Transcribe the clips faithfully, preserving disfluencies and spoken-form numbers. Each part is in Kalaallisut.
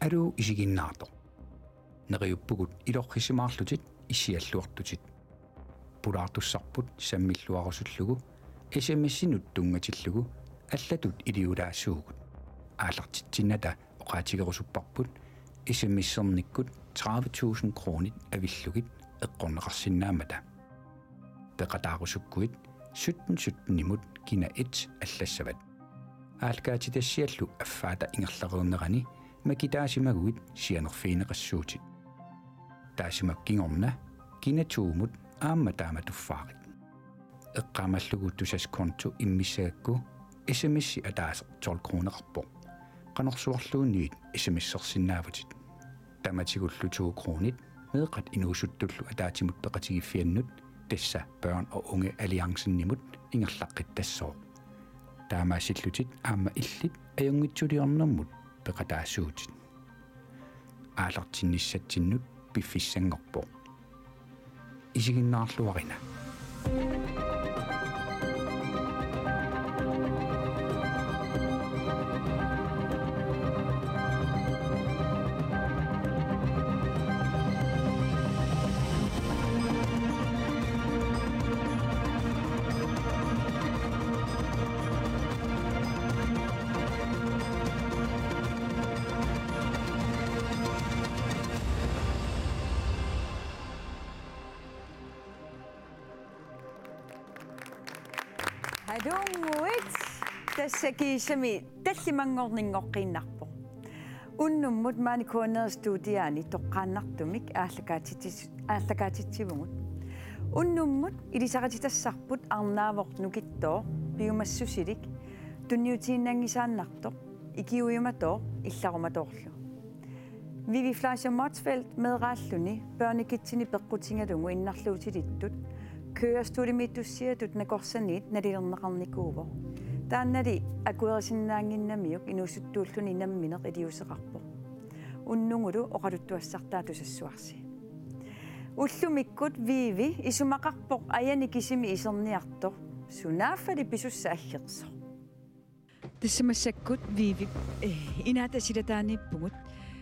Aluu isiginnaartoq. Neriuppugut ilorrisimaarlutit issialluartutit. Pulaartussarput sammilluarusullugu S M S-inut tunngatillugu allatut iliulaassuugut. Aallartitsinnata oqaatigerusupparput S M S-ernikkut tredive tusind kronit avillugit eqqorneqarsinnaammata. Peqataarusukkuit sytten sytten-imut kina et allassavat. Aallakaatitassiallu affaata ingerlareernerani makitaasimaguit sianerfigineqassuutit. Taassuma kingorna kina to-mut aamma taama tuffaarit. Eqqaamallugu Tusass konto immissagakku S M S-i ataaseq tolv kroneqarpoq. Qanorsuarluunniit S M S-ersinnaavutit. Tamatigullu to kronit meeqqat inuusuttullu ataatsimut peqatigiiffiannut, tassa Børn og Unge Alliancen-imut, ingerlaqqittassooq. Taamaassillutit aamma illit ajunngitsuliornermut peqataassuutit. Aallartinnissatsinnut piffissanngorpoq. Isiginnaarluarina. Halunnguit, tassa kiisami tallimanngorninngoqqiinnarpoq. Unnummut maani K N R-ip studiani toqqaannartumik aallakaatitsis-, aallakaatitsivugut. Unnummut ilisarititassaarput arnaavoq nukittooq, piumassusilik, tunniutiinnanngisaannartoq, ikiuiumatooq, illaarumatooq. Vivi Fleischer Motzfeldt meeraalluni børnekitcheni peqqutigalugu innarluutilittut, kørestolimiittussiatut nakorsaniit nalilerneqarnikuuvoq. Taannali akuerisinnaannginnamiuk inuusuttuulluni nammineq iliuuseqarpoq. Unnugulu oqaluttuassartaa tusassuarsi. Ullumikkut Vivi isumaqarpoq ajani kisimi iserniartoq, sunaaffali pisussaq aggersoq. Tassa massakkut Vivi, eh, inaata silataaniippugut.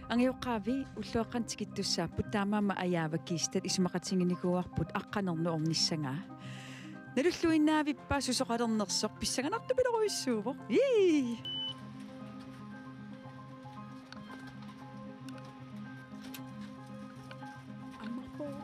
Angajoqqaavi ulloqeqqanut tikittussaapput, taamaammat Ajaava Kiistat isumaqatiginikuuarput aqqaneq-una ornissagaa. Nalulluinnaavippa susoqalernersoq, pissanganartupiloruissuuvoq. Ii! Ammarpoq.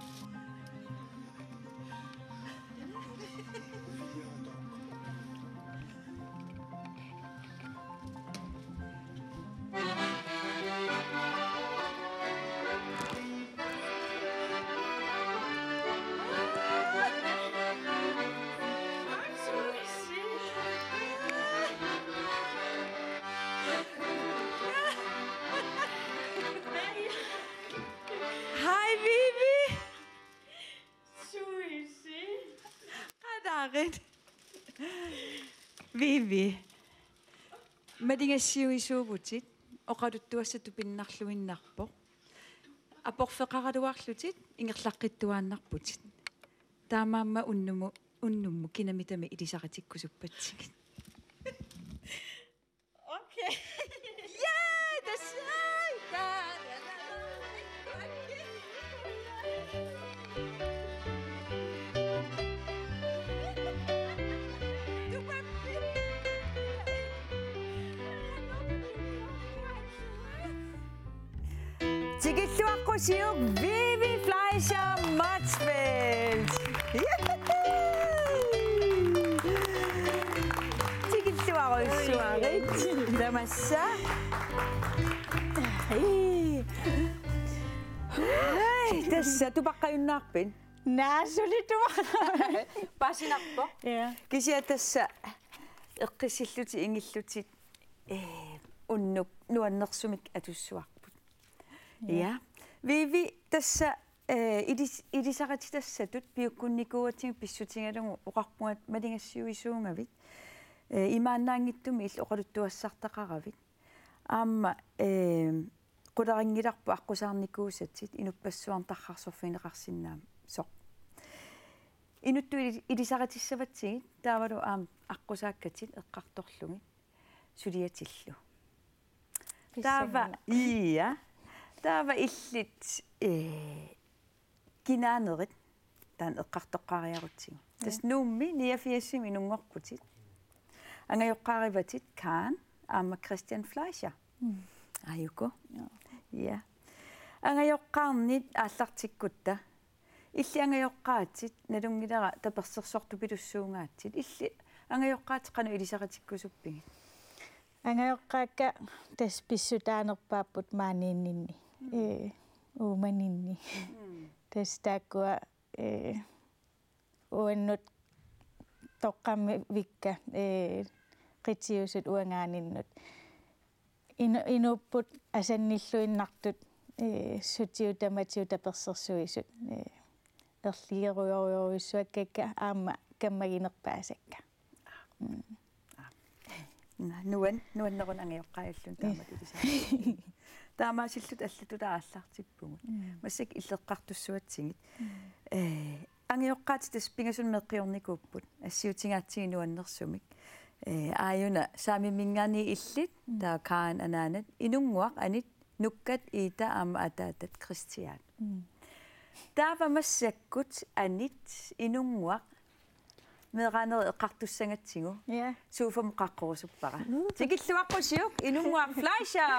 Hej, Vivi. Suisi. Qadaarit. Vivi. Maligassiuisuuvutit, oqaluttuassat tupinnarluinnarpoq. Aporfeqaraluarlutit ingerlaqqittuaannarputit. Taamaammat unnumu-, unnummut kinamitami ilisaritikkusuppatsigit. Okay. Ja, tassa. Da, da, da. Tikilluaqqusiuk Vivi Fleischer Motzfeldt. Tikilluarujussuarit. Tamassa. Ii. Ai, tassa tupaqqajunnaarpit? Naa, suli tupaqqajunnarpoq. Paasinarpoq. Ja. Kisianni tassa eqqissillutit ingillutit, eh, unnuk nuannersumik atussuarput. Ja. Ja. Vivi, tassa, eh, ilis-, ilisarititassatut piukkunnikuugatsigit pissutigalugu oqarpunga maligassiuisuugavit. Eh, imaannaanngitsumik illit oqaluttuassartaqaravit. Aamma, eh, qularinngilarput aqqusaarnikuusatit inuppassuarnut tarrarsorfigineqarsinnaasoq. Inuttut ili-, ilisarititassavatsigit taavalu aamma aqqusaakkatit eqqartorlugit suliatillu. Taava, ja. Taava illit, eh, kinaanerit taanna eqqartoqqaariarutsigu. Tassa Nuummi niogfirsimi inunngorputit. Angajoqqaarivatit Karen aamma Christian Fleischer. Aajuku. Ja. Angajoqqaarnit aallartikkutta. Illit angajoqqaatit, nalunngilara tapersersortupilussuugaatsit. Illit angajoqqaatit qanoq ilisaritikkusuppigit? Angajoqqaakka tassa pissutaanerpaapput maaniinninni. Ee, uumaninni. Tassa taakkua, ee, uannut toqqammavikka, ee, qitiusut uangaaninnut. Inu-, inuupput asannilluinnartut, ee, sutigut tamatigut tapersersuisut, ee, erligerujorujussuakkakka aamma kammaginerpaasakka. Mm. Nuan-, nuanneruna angajoqqaajulluni taamatut ilisarisi. Taamaasilluta allatut aallartippugut. Mm. Massakkut illeqqartussuatsigit. Mm. Ee, angajoqqaatit tassa pingasunut meeqqiornikuupput. Assiutigaatsigit nuannersumik. Ee, aajuna Saamiminngaanniit illit, taava Karen anaanat, inunnguaq Anit, nukkat Ida aamma ataatat Christian. Mm. Taava massakkut Anit, inunnguaq, meeraanerit eqqartussagatsigu. Ja. Sofamut qaaqqurusuppara. Tikilluaqqusiuk, inunnguaq Fleischer!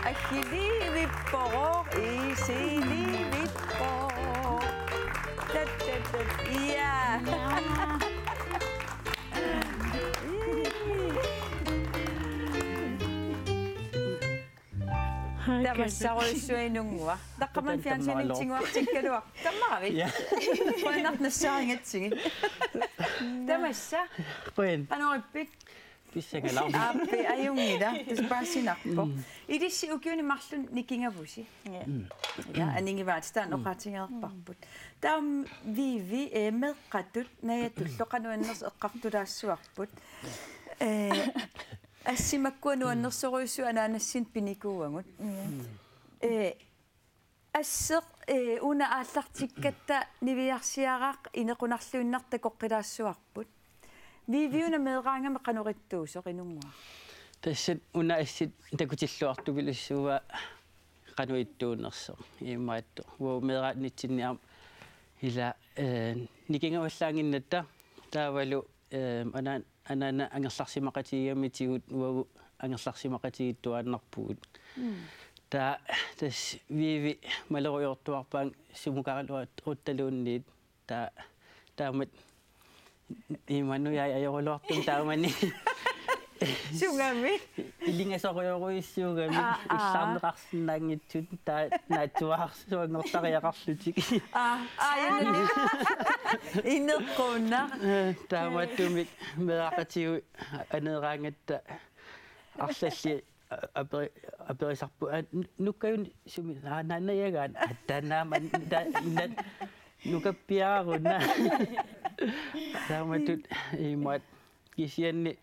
Agiliivippoq, iisiliivippoq. Tat, tat, tat. Ja. Ja. Tamassaruissuaq inunnguaq. Taqqamani fjernsynitsinnguartikkaluaq. Tammaravit? Ja. Qujanaq nassaarigatsigit. Tamassa. Qujan. Qanoq ippit? Pissangalarmi. Aappi ajunngilaq. Tassa paasinarpoq. Mm. Ilissi ukiuni marlunni nikingavusi. Ja. Mm. Ja, aningivaat taanna oqaatigereerparput. Taava Vivi, eh, meeqqatut Najatullu qanoq annersoq eqqartulaassuarput. Eh, assi makkua nuannersorujussuit anaanassinnut pinikuuagut. Mm. Eh, asseq, eh, una aallartikkatta niviarsiaraq inequnarluinnartoq takoqqilaassuarput. Vivi, una meeraagami qanoq ittuusoq inunnguaq? Tassa una assit takutilluartupilussuuaa qanoq ittuunersoq imaattoq. Uagut meeraanitsinni aamma ila, eh, nikingavallaannginnatta taavalu, eh, anaan-, anaana angerlarsimaqatigigamitigut uagut angerlarsimaqatigiittuaannarpugut. Mm. Taava tassa Vivi malerujoortuarpaanga sumukaraluaruttaluunniit. Taava taamatut imannak ajoruluartumik taamani. Sungami? Ilingasorujorujussuugami. Aa, aa. Illarneqarsinnaanngitsut taava naatsuarsuanngortariaqarlutik. Aa, aa, ja, inequnaq. Eh, taamaattumik meeraqatigut aneeraangatta arlallit a-, aperi-, aperisarput, aa, nu-, nukkajun sumi, aa, naanajagaat, attaanaama, ta-, ina-, nukappiaruna. Taamatut imaat kisianni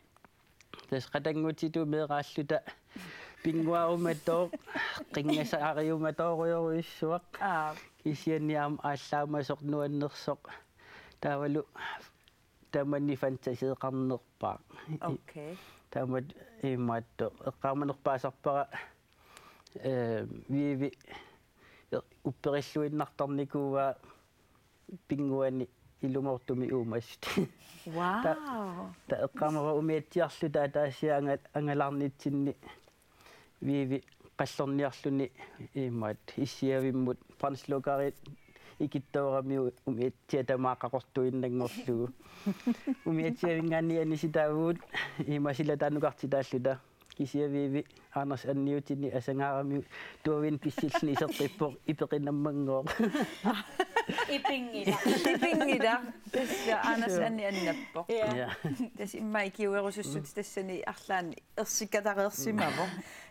tassa qatanngutitut meeraalluta pinnguarumatooq, qinngasaariumatoorujorujussuaq. Aa. Kisianni aamma aallaamasoq nuannersoq. Taavalu tamanna fantaseeqarnerpaaq. Okay. Taamatut imaattoq eqqaamanerpaasarpara, eh, Vivi upperilluinnartarnikuuaa pinnguani ilumoortumik uumasut. Wow. Ta-, taava eqqaamavara umiatsiarluta ataasiarlunga anga-, angalaarnitsinni Vivi qallorniarluni imaat issiavimmut brandslukkerit ikittooramiuk umiatsiaq tamaat qaqortuinnanngorlugu. Umiatsiavinngaanniit anisitaavugut imaat silataannukartitaalluta. Kisianni Vivi Anders Anniutini asagaaramiuk tuavini pissilluni iseqqippoq ipeqinammanngooq. Ipinngilaq. Ipinngilaq. Tassa Anders Anni annappoq. Ja. Ja. Tassa immaqa ikiuerusussutsit tassani arlaanni ersikatareersimavoq.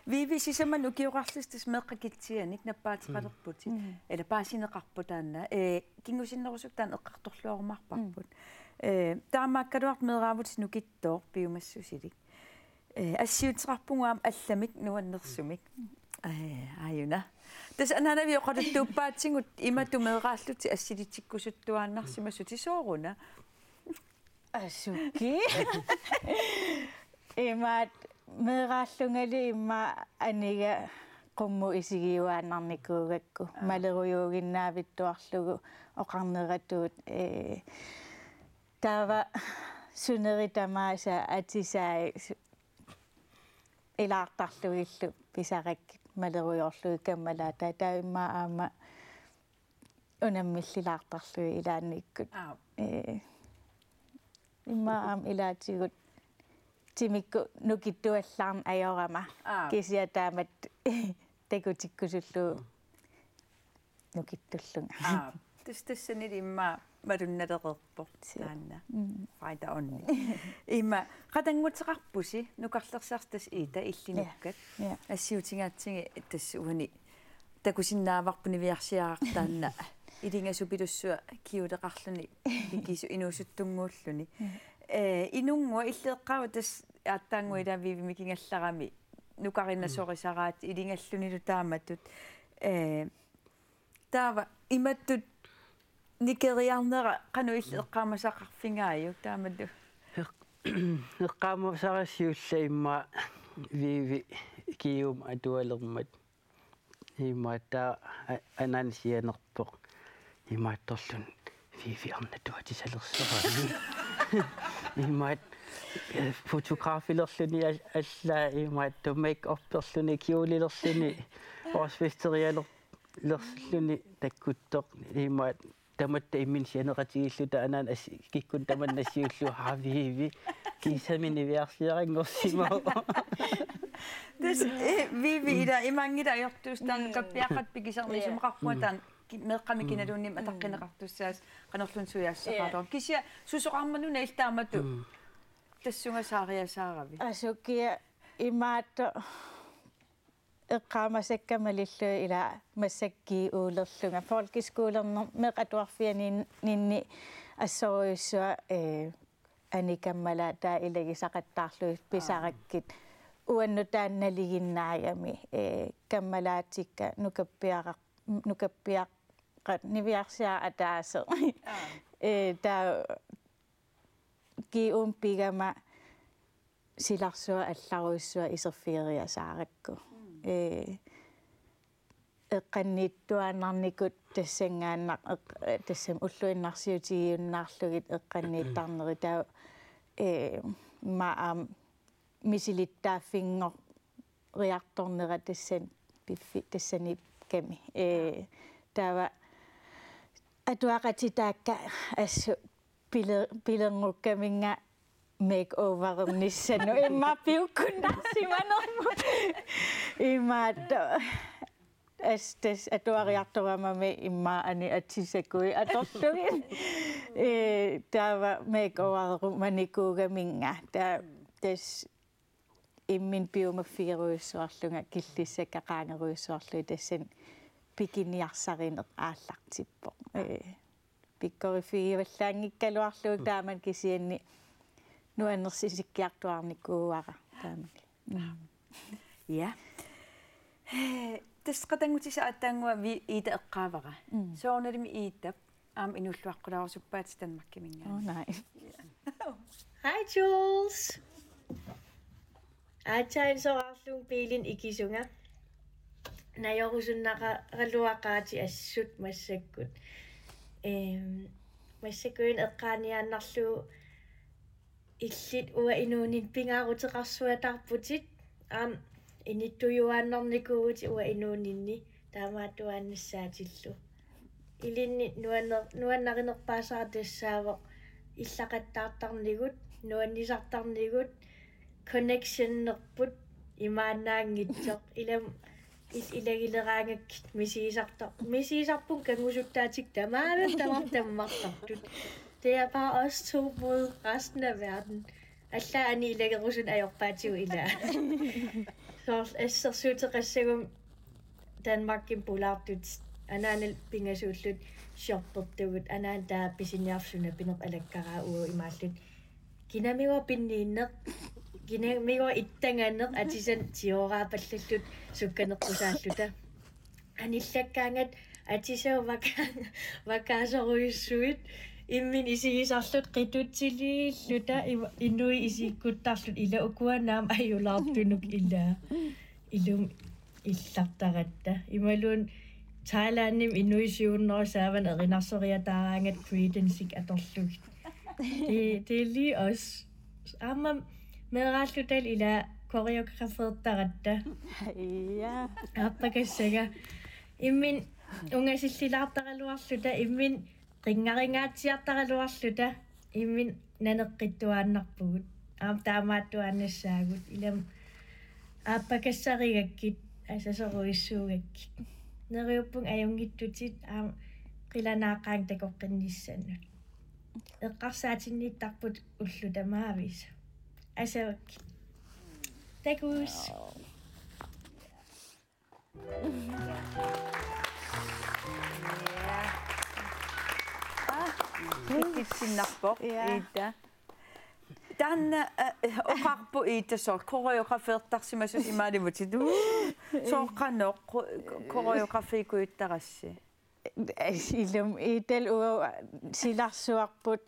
Vivi, sisamanni ukioqarlusi tassa meeqqat Kitsianik nappaateqalerputit. Mm. Ila paasineqarpoq taanna. Eh, kingusinnerusukkut taanna eqqartorluarumaarparput. Mm. Eh, taamaakkaluartoq meeraavutit nukittooq piumassusilik. Eh, assiuteqarpugut aamma allamik nuannersumik. Eh, aajuna. Tassa anaanaviit oqaluttuuppaatigut imatut meeraallutit assilitikkusuttuaannarsimassutit, sooruna? Asuki. Imaat meeraallungali immaqa aniga qummut isigiuaannarnikuugakku, aa, malerujuuginnaavittuarlugu oqarneratut, ee, taava suneri tamaasa atisai su-, ilaartarlugillu pisarakkit malerujoorlugit kammalaataat, taava immaqa aamma unammillilaartarlugit ilaannikkut. Aap. Ee, immaqa aamma ilaatigut timikkut nukittuallaarneq ajorama. Aap. Kisianni taamatut takutikkusullugu nukittullunga. Aap. Tassa tassani immaqa malunnalereerpoq. Suu. Taanna. Mm. Faida onni. Immaqa qatannguteqarpusi, nukarlersarsi tassa Ida, illinukkat. Ja. Ja. Assiutigaatsigit tassa uani takusinnaavarput niviarsiaraq taanna. Ilingasupilussuaq kjoleqarluni, ikisu inuusuttunnguulluni. Mm. Ee, inunnguaq, illit eqqaavit tassa aatsaannguaq ilaa Vivi mikigallarami nukarinasorisaraat, ilingallunilu taamatut. Ee, taava imatut nikeriarnera qanoq illit eqqaamasaqarfigaajuk taamatut? Eq-, eqqaamasarissiuk ilaa immaqa Vivi Kium atualermat. Immaqa taava a-, anaana sianerpoq. Immaqa atorluni Vivi arnatuatisalersoraanni. Immaqa, eh, fotografilerluni al-, allaa immaqa make-uperluni, kjolelerluni, årsfesterialer-, lerluni takkuttoq, immaqa tamatta imminut sianeqatigiilluta anaana assi-, kikkunnut tamanna assiullugu: "Haa, Vivi, kiisami niviarsiaranngorsimavoq." Tassa, eh, Vivi, ilaa imaanngilaq ajortuussaq taanna, mm, nukappiaqqat pikisarneq, ja, isumaqarpunga, mm, taanna ki-, meeqqami, mm, kinaluunniit, mm, ataqqinneqartussaasut qanorluunniit sujaassaqaarlugit. Ja. Kisianni susoqarmat una illit taamatut, mm, tassunga saariasaaravit? Asuki imaattoq eqqaamasakka malillugit ilaa massakkut G U-lerlunga. Folkeskolernermik atuarfianinni assorujussuaq, ee, ani kammalaataat ilagisaqattaarlugit, aa, pisarakkit. Uannut taanna nalinginnaagami, ee, kammalaatikka nukappiaraq-, nukappiaqqat niviarsiaat ataaseq. Aa. Ee, taava G U-mut pigama silarsuaq allarujussuaq iserfigeriasaarakku. Mm. Ee, eqqanniittuaannarnikut tassanngaannaq eq-, tassami ulluinnarsiutigiunnaarlugit eqqanniittarneri, taava, ee, immaqa aamma misilittaaffinngor- riartornera tassani piffi-, tassaniikkami. Ee, taava atuaqatigiit taakku assut pile-, pilerngukkaminga makeoverernissanut immaqa piukkunnarsimanermut. Imaattoq. Assut tassa atuariartoramami immaqa ani atisakui atorlugit. Ee, taava makeoverumanikuugaminga. Taava tassa imminut piumaffigerujussuarlunga, killissakka qaangerujussuarlugit, tassani pikiniarsarineq aallartippoq. Ee, pikkoriffigivallaanngikkaluarlugu, mm, taamani, kisianni nuannersisikkiartuaarnikuuara taamani. Mm. Ja. Tassa qatanngutissaq aatsaannguaq Vi-, Ida eqqaavara. Mm. Soorunalimi Ida aamma inuulluaqqulaarusuppaat Danmarkiminngaanniit. Oh, nej. Hej, Jules. Aatsaat soraarlugu biilini ikisunga. Najorusunnaqaraluaqaatit assut massakkut. Ehm, massakkut eqqaaniaannarlugu illit uanga inuuninni pingaaruteqarsuataarputit, aamma inittujuaannarnikuuvutit uanga inuuninni, taamaattuaannassaatillu. Ilinnut nuanner-, nuannarinerpaasara tassaavoq illaqattaartarnigut, nuannisartarnigut, connectionerput imaannaanngitsoq, ilami il-, ilagileraangakkit misigisartar-, misigisarpunga kangusuttaatikka tamaavimmi tamarmik tammartartut. Det er bare os to mod resten af verden. Allaat ani ilagerusunik ajorpaatigut ilaa. Soorlu assersuuteqassaguma Danmarkimi pulaartutit, anaanallu pingasuulluta shoppertugut, anaana taava pisiniarfik suna pineq alakkaraa, uagut imaalluta: "Kinamigua pinniinneq? Kinamigua ittanganeq?" Atisanik tiooraapallalluta sukkaneqqusaalluta. Anillakkaangat atisat vaka-, vakaasorujussuit, Imminut isigisarluta qitutsiliilluta iva-, inuit isikkuttarluta ila ukua naam ajulaartunuk ila. Ilumut illartaratta. Imaluunniit Thailandimi inuit syv hundrede saavanni erinarsoriataaraangatta Creedence-ik atorlugit. Det, det er lige os. Aamma meeraallutalu ila koreografertaratta. Ja. Aappakassanga. Imminut ungasillilaartaraluarluta, imminut qinngaringaatsiartaraluarluta, imminut naneqqittuaannarpugut. Aamma taamaattuaannassaagut. Ilami aappakassarigakkit, asasorujussuugakkit. Neriuppunga ajunngitsutit aamma qilanaaqaanga takoqqinnissannut. Eqqarsaatinniittarput ullut tamaaviisa. Asavakkit. Takuss. Ja. Ah, kitsinnarpoq, ja. Ida. Taanna, eh, oqarpoq Ida soorlu koreografertarsimasusi imaalivutit. Soorlu qanoq ko-, koreografikujuttarassi? Ilumut Idalu uagut silarsuarput.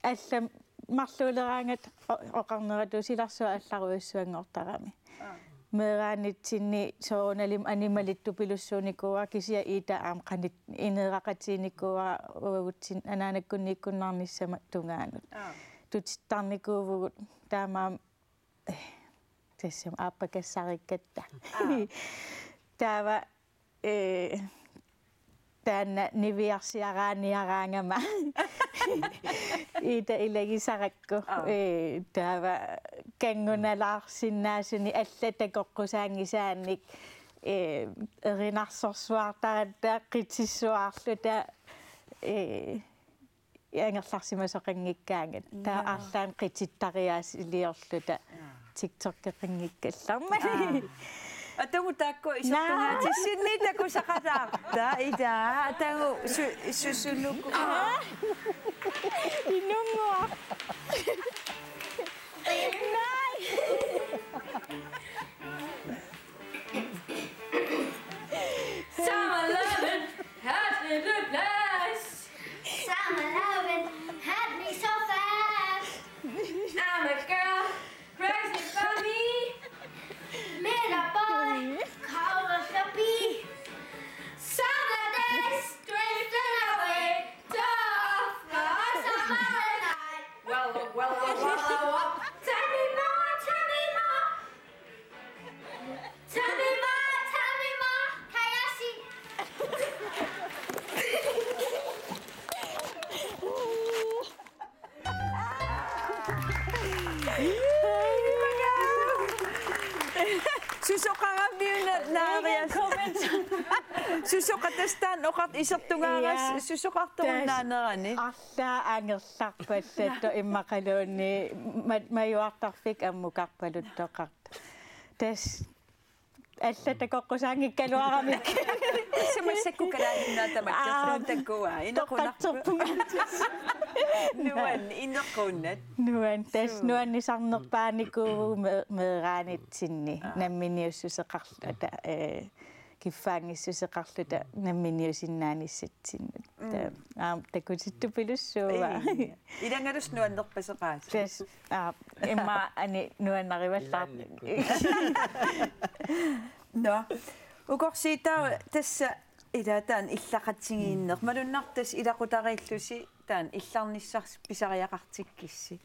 Allamik marluuleraangat o-, oqarneratut silarsuaq allarujussuanngortarami. Aa. Meeraanitsinni soorunalimi animalittupilussuunikuuara, kisianni Ida aamma qanit-, ineeraqatiginikuuara uagutsinni anaanakkunniikkunnaarnissama tungaanut. Aa. Tutittarnikuuvugut taamaammat, eh, tassami aappakassarikkatta. Aa. Taava, eh, taanna niviarsiaraanniaraangama Ida ilagisarakku. Aa. Eh, taava kanngunalaarsinnaasunik allat takoqqusaanngisaannik, eh, erinarsorsuartaratta, qitsissuarluta, eh, angerlarsimasoqanngikkaangat. Taava, ja, arlaannik qitittariaasiliorluta. Ja. TikTokeqanngikkallarmat. Aa. Atagu taakku isertungaatissinni takusaqalaarta. Ida, atagu su-, susunuku. Aa. Inunnguaq. Nej. Summer lovin' has me blue blast. Summer lovin' had me so fast. I'm a girl, crazy for me. Made a boy, call us a bee. Summer days drifting away. Tough, summer night. Well, well, well, well, well. Tell me more, tell me more. Tell me more, tell me more, Hayashi. Susoqaramiuna naarias. Susoqatastaan oqart isertungaaras, ja, susoqartorunnaannerani. Arlaat angerlarpallattoq immaqaluunniit ma-, majuartarfik ammukarpaluttoqartoq. Tassa allat takoqqusaanngikkaluaramik. Tassa massakkut kalaallit nunaat tamakkerlugu. Aa, takuai. Inequnarpoq. Toqqartorpunga. Nuann-, inequnat. Nuann-, tassa suu, nuannisarnerpaanikuuvugut me-, meeraanitsinni. Aa. Namminiussuseqarluta, eh, kiffaanngissuseqarluta namminiusinnaanissatsinnut. Mm. Ta-, aamma takutittupilussuuvoq. Ii. Ilanngalusi nuannerpaseqaasi. Tassa, aa, immaqa ani nuannarivallaarpoq. Ilaannikkut. Nå. Ukorsiitaa tassa ila taanna illaqatigiinneq. Malunnartoq tassa ilaqutariillusi taanna illarnissarsi pisariaqartikkissi.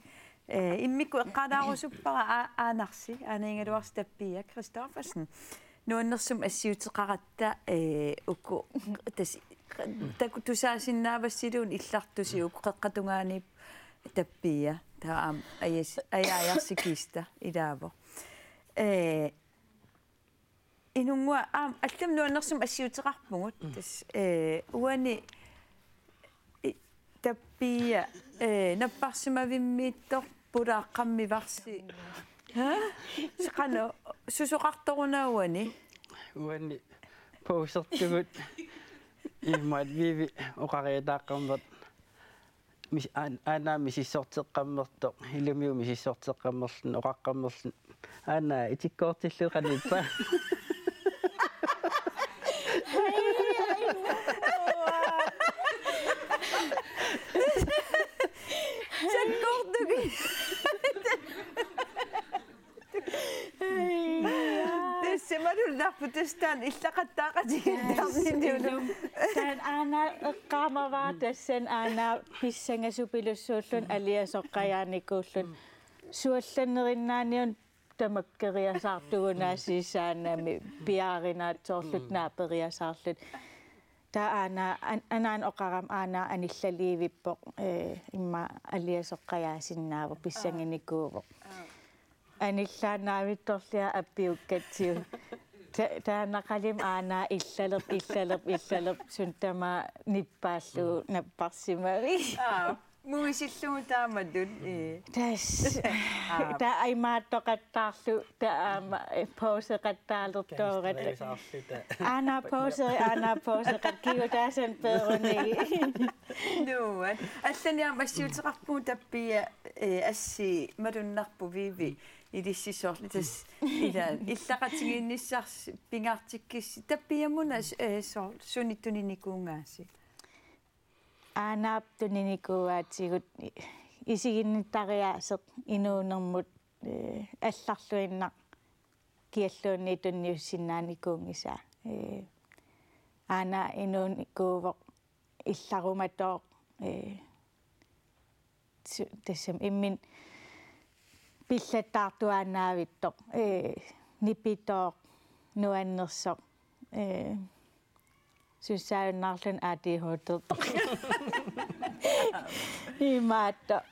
Eh, immikkut eqqaalaarusuppara aa-, aanarsi, aanagigaluarsi Tappia Christoffersen. Nuannersumik assiuteqaratta, eh, uku, tassa, taku tusaasinnaavassiluunniit illartusi uku qeqqata tungaaniippoq Tappia. Taava aamma ajas-, ajaajarsi Kista ilaavoq. Eh, Inunnguaq aamma allamik nuannersumik assiuteqarpugut. Mm. Tassa, eh, uani i-, Tappia, eh, napparsimavimmiittoq pulaaqqammivarsi. Ha? Qanoq susoqartoruna uani? Uani posertugut imaat Vivi oqariataaqqammersoq. Mis-, aan-, aana misissorteqqammersoq, ilumiu misissorteqqammerluni, oqaqqammerluni. Aana itikkoortillugu qaniippa. Alunnarput tassa taanna illaqattaaqatigiittarnini. Taanna aana eqqaamavara tassani aana pissangasupilussuulluni aliasoqqajaanikuulluni. Suallannerinnaaniunneq tamakkeriasaartugunaasiisaanami piaarinaatsoorluta naaperiasaarluta. Taava aana an-, anaana oqarami aana anillaliivippoq, ee, immaqa aliasoqqajaasinnaavoq pissanganikuuvoq. Anillaannaavittorlia appiukkatsigu. Ta-, taannaqalimi aana illalerpoq, illalerpoq, illalerpoq, suut tamaasa nippaallugu napparsimavik. Aa, muisillugu taamatut, ee. Tassa. Aa. Taava imaattoqattaarlugu, taava aamma, ee, pauseqattaalertooratta. Aana pauseri, aana pauseqat-, kigutaasanik peerunigit. Nuann'. Allanik aamma assiuteqarpugut Tappia, ee, assi malunnarpoq Vivi. Ilissisoorlu tassa ila illaqatigiinnissarsi pingaartikkissi Tappiamuna s-, ee, soor-, sunik tuninikuugaasi. Aanaap tuninikuuaatigut isiginnittariaaseq inuunermut, ee, allarluinnaq kialluunniit tunniussinnaanikuunngisaa. Ee, aana inuunikuuvoq illarumatooq, ee, su-, tassami imminut pillattaartuaannavittoq, ee, nipitooq, nuannersoq, ee, sussaajunnaarluni A D H D-toq. Imaattoq.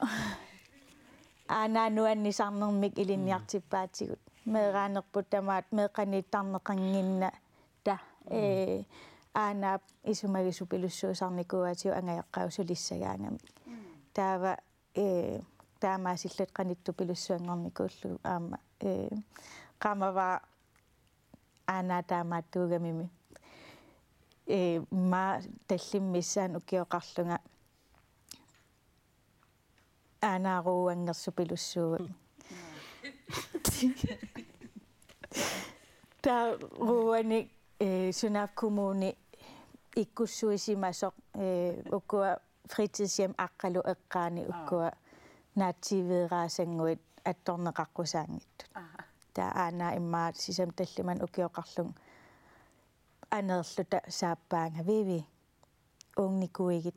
Aana nuannisarnermik ilinniartippaatigut. Meeraanerput tamaat meeqqaniittarneqannginnatta, ee, aanaap isumagisupilussuusarnikuuaatigut angajoqqaavut sulissagaangamik. Taava, ee, taamaasilluta qanittupilussuanngornikuullugu aamma, ee, qaamavara aana taamaattuugamimi. Ee, maa tallimat missaanni ukioqarlunga aana ruuanngersupilussuugami. Taava ruuanik, ee, Sunaaffa Kommuni ikkussuisimasoq, ee, ukua fritidshjem Aqqalu eqqaani ukkua naatsiiveeraasannguit attorneqaqqusaanngitsut. Aha. Taava aana immaqa sisamat tallimanni ukioqarlunga aneerluta saappaanga: Vivi, uunganikuuigit.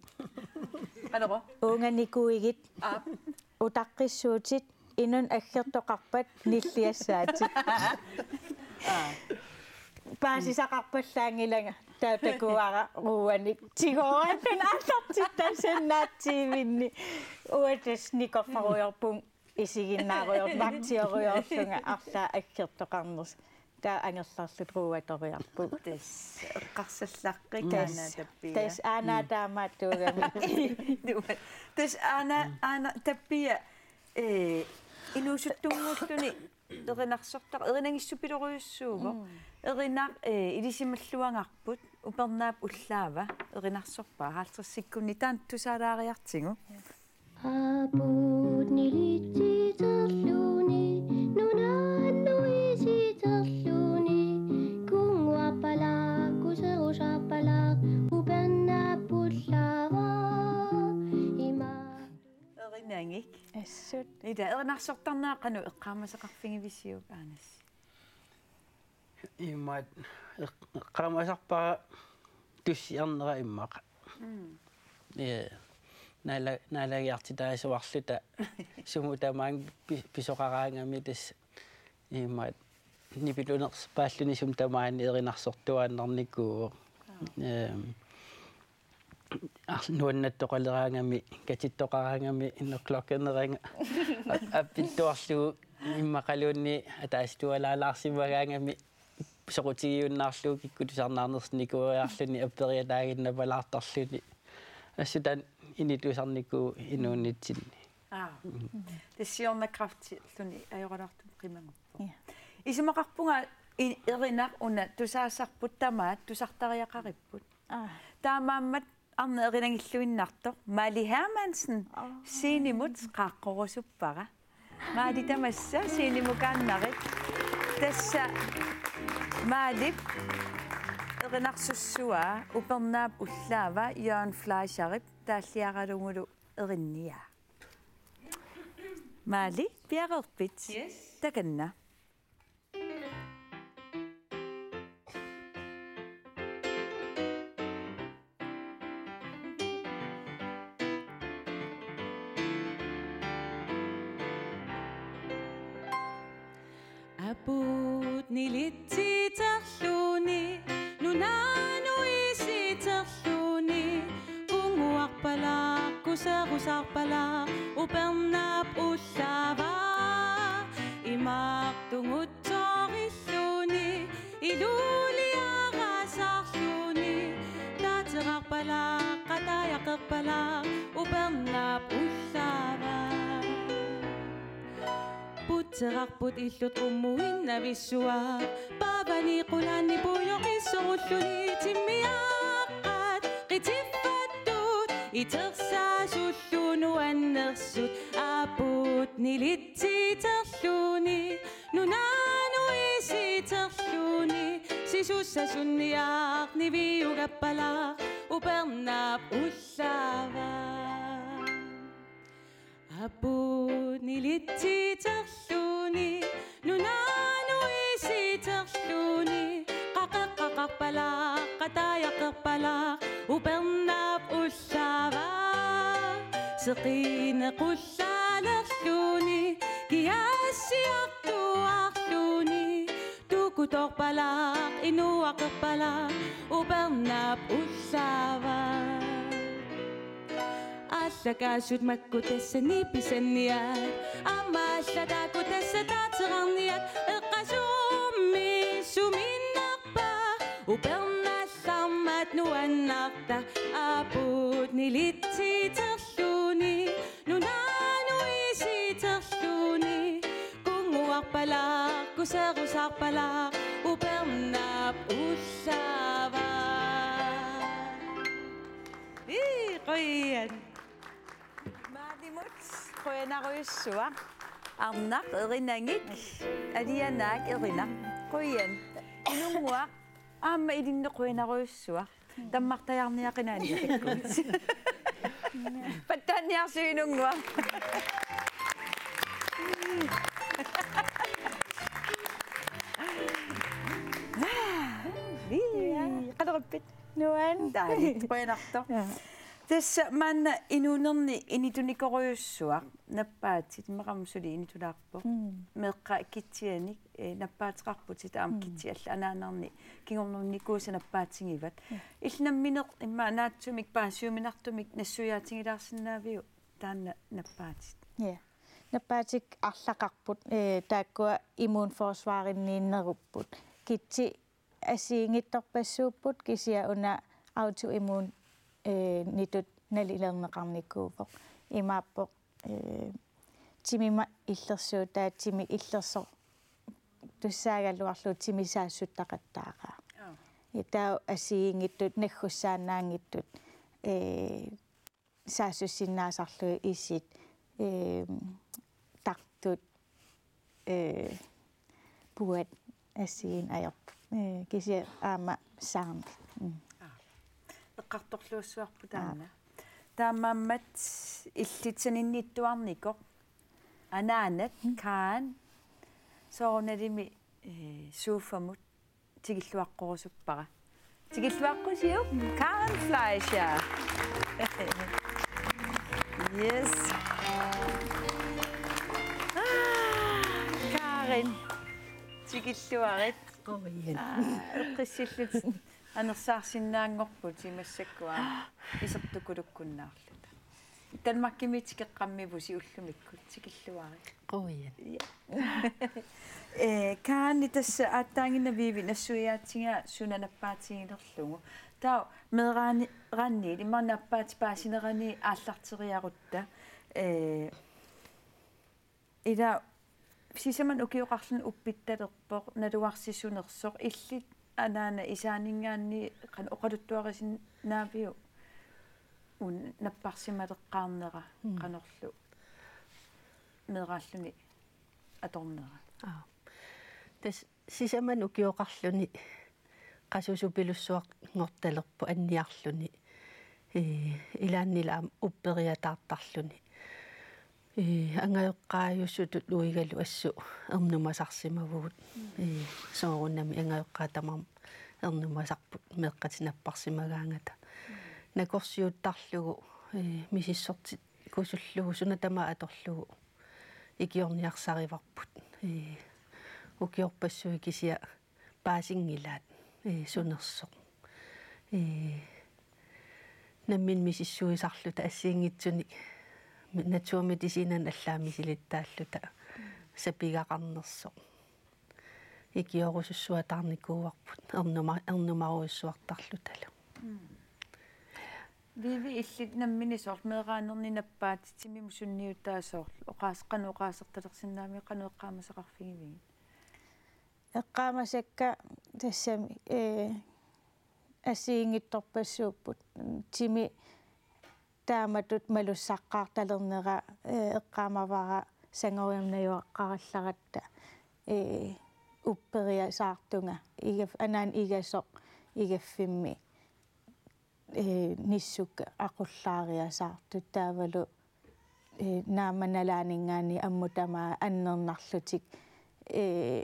Qanorlu? Uunganikuuigit. Aap. Utaqqissuutit, inunnut aggertoqarpat nilliassaatit. Aa. Paasisaqarpallaanngilanga, taava takuara ruuanik tigooralluni aallartittassannaatsiivinni. Uanga tassa nikorfarujoorpunga isiginnaarujoor-, vagtiurujoorlunga arlaat aggertoqarnersoq. Taava angerlarluta ruuatoriarpugut. Tassa eqqarsallaqqikka. Tassa. Aana Tappia. Tassa aana taamaattuugami. Tassa aana, aana Tappia, ee, inuusuttunnguulluni erinarsortaq, erinagissupilorujussuuvoq. Mm. Erinaq, ee, ilisimalluagarput, upernaap ullaava, erinarsorpaa halvtredsikkunni, taanna tusaalaariartigu. Aaput nilitsiterluni, nunanut isiterluni, kunnguarpalaaq, kuserusarpalaaq, upernaap ullaava, ima. Erinagik. Assut. Ila erinarsortarnera qanoq eqqaamasaqarfigivisiuk, Aanassi? Imaat eq-, eqqaamasarpara tussiarnera immaqa. Mm. Ee, naala-, naalagiartitaasuarluta sumut tamaanga pi-, pisoqaraangami tassa imaat nipilunerpaalluni sumut tamaani erinarsortuaannarnikuuvoq. Aa. Ehm, Ar-, nuannattoqaleraangami, katittoqaraangami, innerlokkeneranga. Ap-, appittuarlugu immaqaluunniit ataatsimik tualaalaarsimagaangami, soqutigiunnaarlugu kikkut tusarnaarnersinnikuuiarluni apperiataaginnapalaartarluni. Assut taanna inituusarnikuuvoq inuunitsinni. Aa. Mm. Tassa siorna kræftiluni ajoraluartumik qimaguppoq. Ja. Isumaqarpunga i-, erinaq una tusaasarput tamaat tusartariaqaripput. Aa. Taamaammat arnaq erinagilluinnartoq Mali Hermansen, aa, Sienimut qaaqqurusuppara. Mali, tamassa Sienimukaannarit. Tassa Malip erinarsussua upernaap ullaava Jørgen Fleischerip taalliaralugulu erinniaa. Mali, piareerpit? Yes. Takanna. Apuut nilitsiterluni, nunanut isiterluni, kunnguarpalaq, kuserusarpalaq, upernap ullaava, imartungut torilluni, iluliarasarluni, taaterarpalaq, qataajarpalaq, upernap ullaava. Putserarput illut qummuinnavissuaq, paavani qulaani pujoqissorulluni, timmiaqqat qitiffattut, itersaasulluni nuannersut, apuut nilitsiterluni, nunanut isiterluni, sisussasunniaq niviugappalaq, upernap ullaava. Apuut nilitsiterluni, nunanut isiterluni, qaqeqqaqarpalaq, qataajarpalaq, upernap ullaava, seqineq qullaalerluni, kiassiartuarluni, tukutorpalaq, inuaqerpalaq, upernap ullaava. Allakaasut makku tassa nipisanniat, aamma alla taakku tassa taaterarniat, eqqasummi suminnarpa, upernallarmat nuannarta, apuut nilitsiterluni, nunanut isiterluni, kunnguarpalaq, kuserusarpalaq, upernap ullaava. Ii, qujan. Maalimut qujanarujussuaq. Arnaq erinagik, alianaak erinaq. Qujan. Inunnguaq, aamma ilinnut qujanarujussuaq. Tammartajaarniaqinaanni takkuit. Pattaanniarsuinunnguaq. Ii, qalerpit? Nuan. Dejligt. Qujanartoq. Ja. Tassa maanna inuunerni initunikorujussuaq, nappaatit, immaqa aamma suli initulaarpoq. Mm. Meeqqat kitsianik, eh, nappaateqarputit aamma. Mm. Kitsi alla anaanarni kingornunnikuusa nappaatigivat. Ja. Illit nammineq immaqa naatsumik paasiuminartumik nassuiaatigilaarsinnaaviuk taanna nappaatit? Ja. Nappaatit arlaqarput, eh, taakkua immunforsvarinniinnerupput. Kitsi assigiinngitsorpassuupput, kisianni una autoimmun, eh, nitut nalilerneqarnikuuvoq. Imaappoq, eh, timima illersuutaa, timi illersortussaagaluarlugu timi saassuttaqattaaraa. Aa. Taava assigiinngitsut naggussaannaanngitsut, eh, saassussinnaasarlugit isit, eh, tartut, eh, puat assigiinneq ajorput. Eh, kisianni aamma saarnat. Mm. Aa. Eqqartorluassuarput taanna. Aa. Taamaammat illit saninniittuarnikoq anaanat, mm, Karen, soorunalimi, eh, sofamut tikilluaqqorusuppara. Tikilluaqqusiuk, Karen Fleischer. Yes. Ah, Karen. Tikilluarit. Qujan. Ah, eqqissillutit. Anersaarsinnaanngorputit massakkut isertukulukkunnaarluta. Danmarkimi tikeqqammivusi ullumikkut, tikilluarit. Qujan. Ja. Eh, Karen, tassa aatsaannguaq Vivi nassuiaatigaa suna nappaatigilerlugu. Taava meeraani-, -raanniit, immaqa nappaatit paasinerani aallarteriarutta. Eh, ila sisamanut ukioqarluni uppittalerpoq, nalugarsisunersoq, illit anaana isaaninngaanniit qanoq oqaluttuarisinnaaviuk una napparsimaleqqaarnera, mm, qanorlu meeraalluni atornera? Aa. Tassa sisamanut ukioqarluni qasusupilussuanngortalerpoq anniarluni. Ee, ilaannilu aamma upperiataartarluni. Ee, angajoqqaajusutut uigalu assut ernumasarsimavugut. Ee, soorunami angajoqqaat tamarmik ernumasarput meeqqatik napparsimagaangata. Nakorsiuttarlugu, ee, misissortikkusullugu suna tamaat atorlugu ikiorniarsarivarput. Ee, Ukiorpassuit kisianni paasinngillat, ee, sunersoq. Ee, nammineq misissuisarluta assigiinngitsunik naturmedicinanik allaat misilittaalluta sapigaqarnersoq. Ikiorusussuataarnikuuarput ernuma-, ernumarujussuartarlutalu. Mm. Vivi, illit nammineq soorlu meeraanerni nappaat timimut sunniutaa soorlu oqaas-, qanoq oqaasertalersinnaavigit, qanoq eqqaamasaqarfigivigit? Eqqaamasakka tassami, ee, assigiinngitsorpassuupput. Timi taamatut malussaqqaartalernera, ee, eqqaamavara sangoriarnajuaqqarallaratta, ee, upperiasaartunga, igaf-, anaana igasoq igaffimmi, ee, nissukka aqullaariasaartut taavalu, ee, naammanalaaninngaanniit ammut tamaat annernarlutik, ee,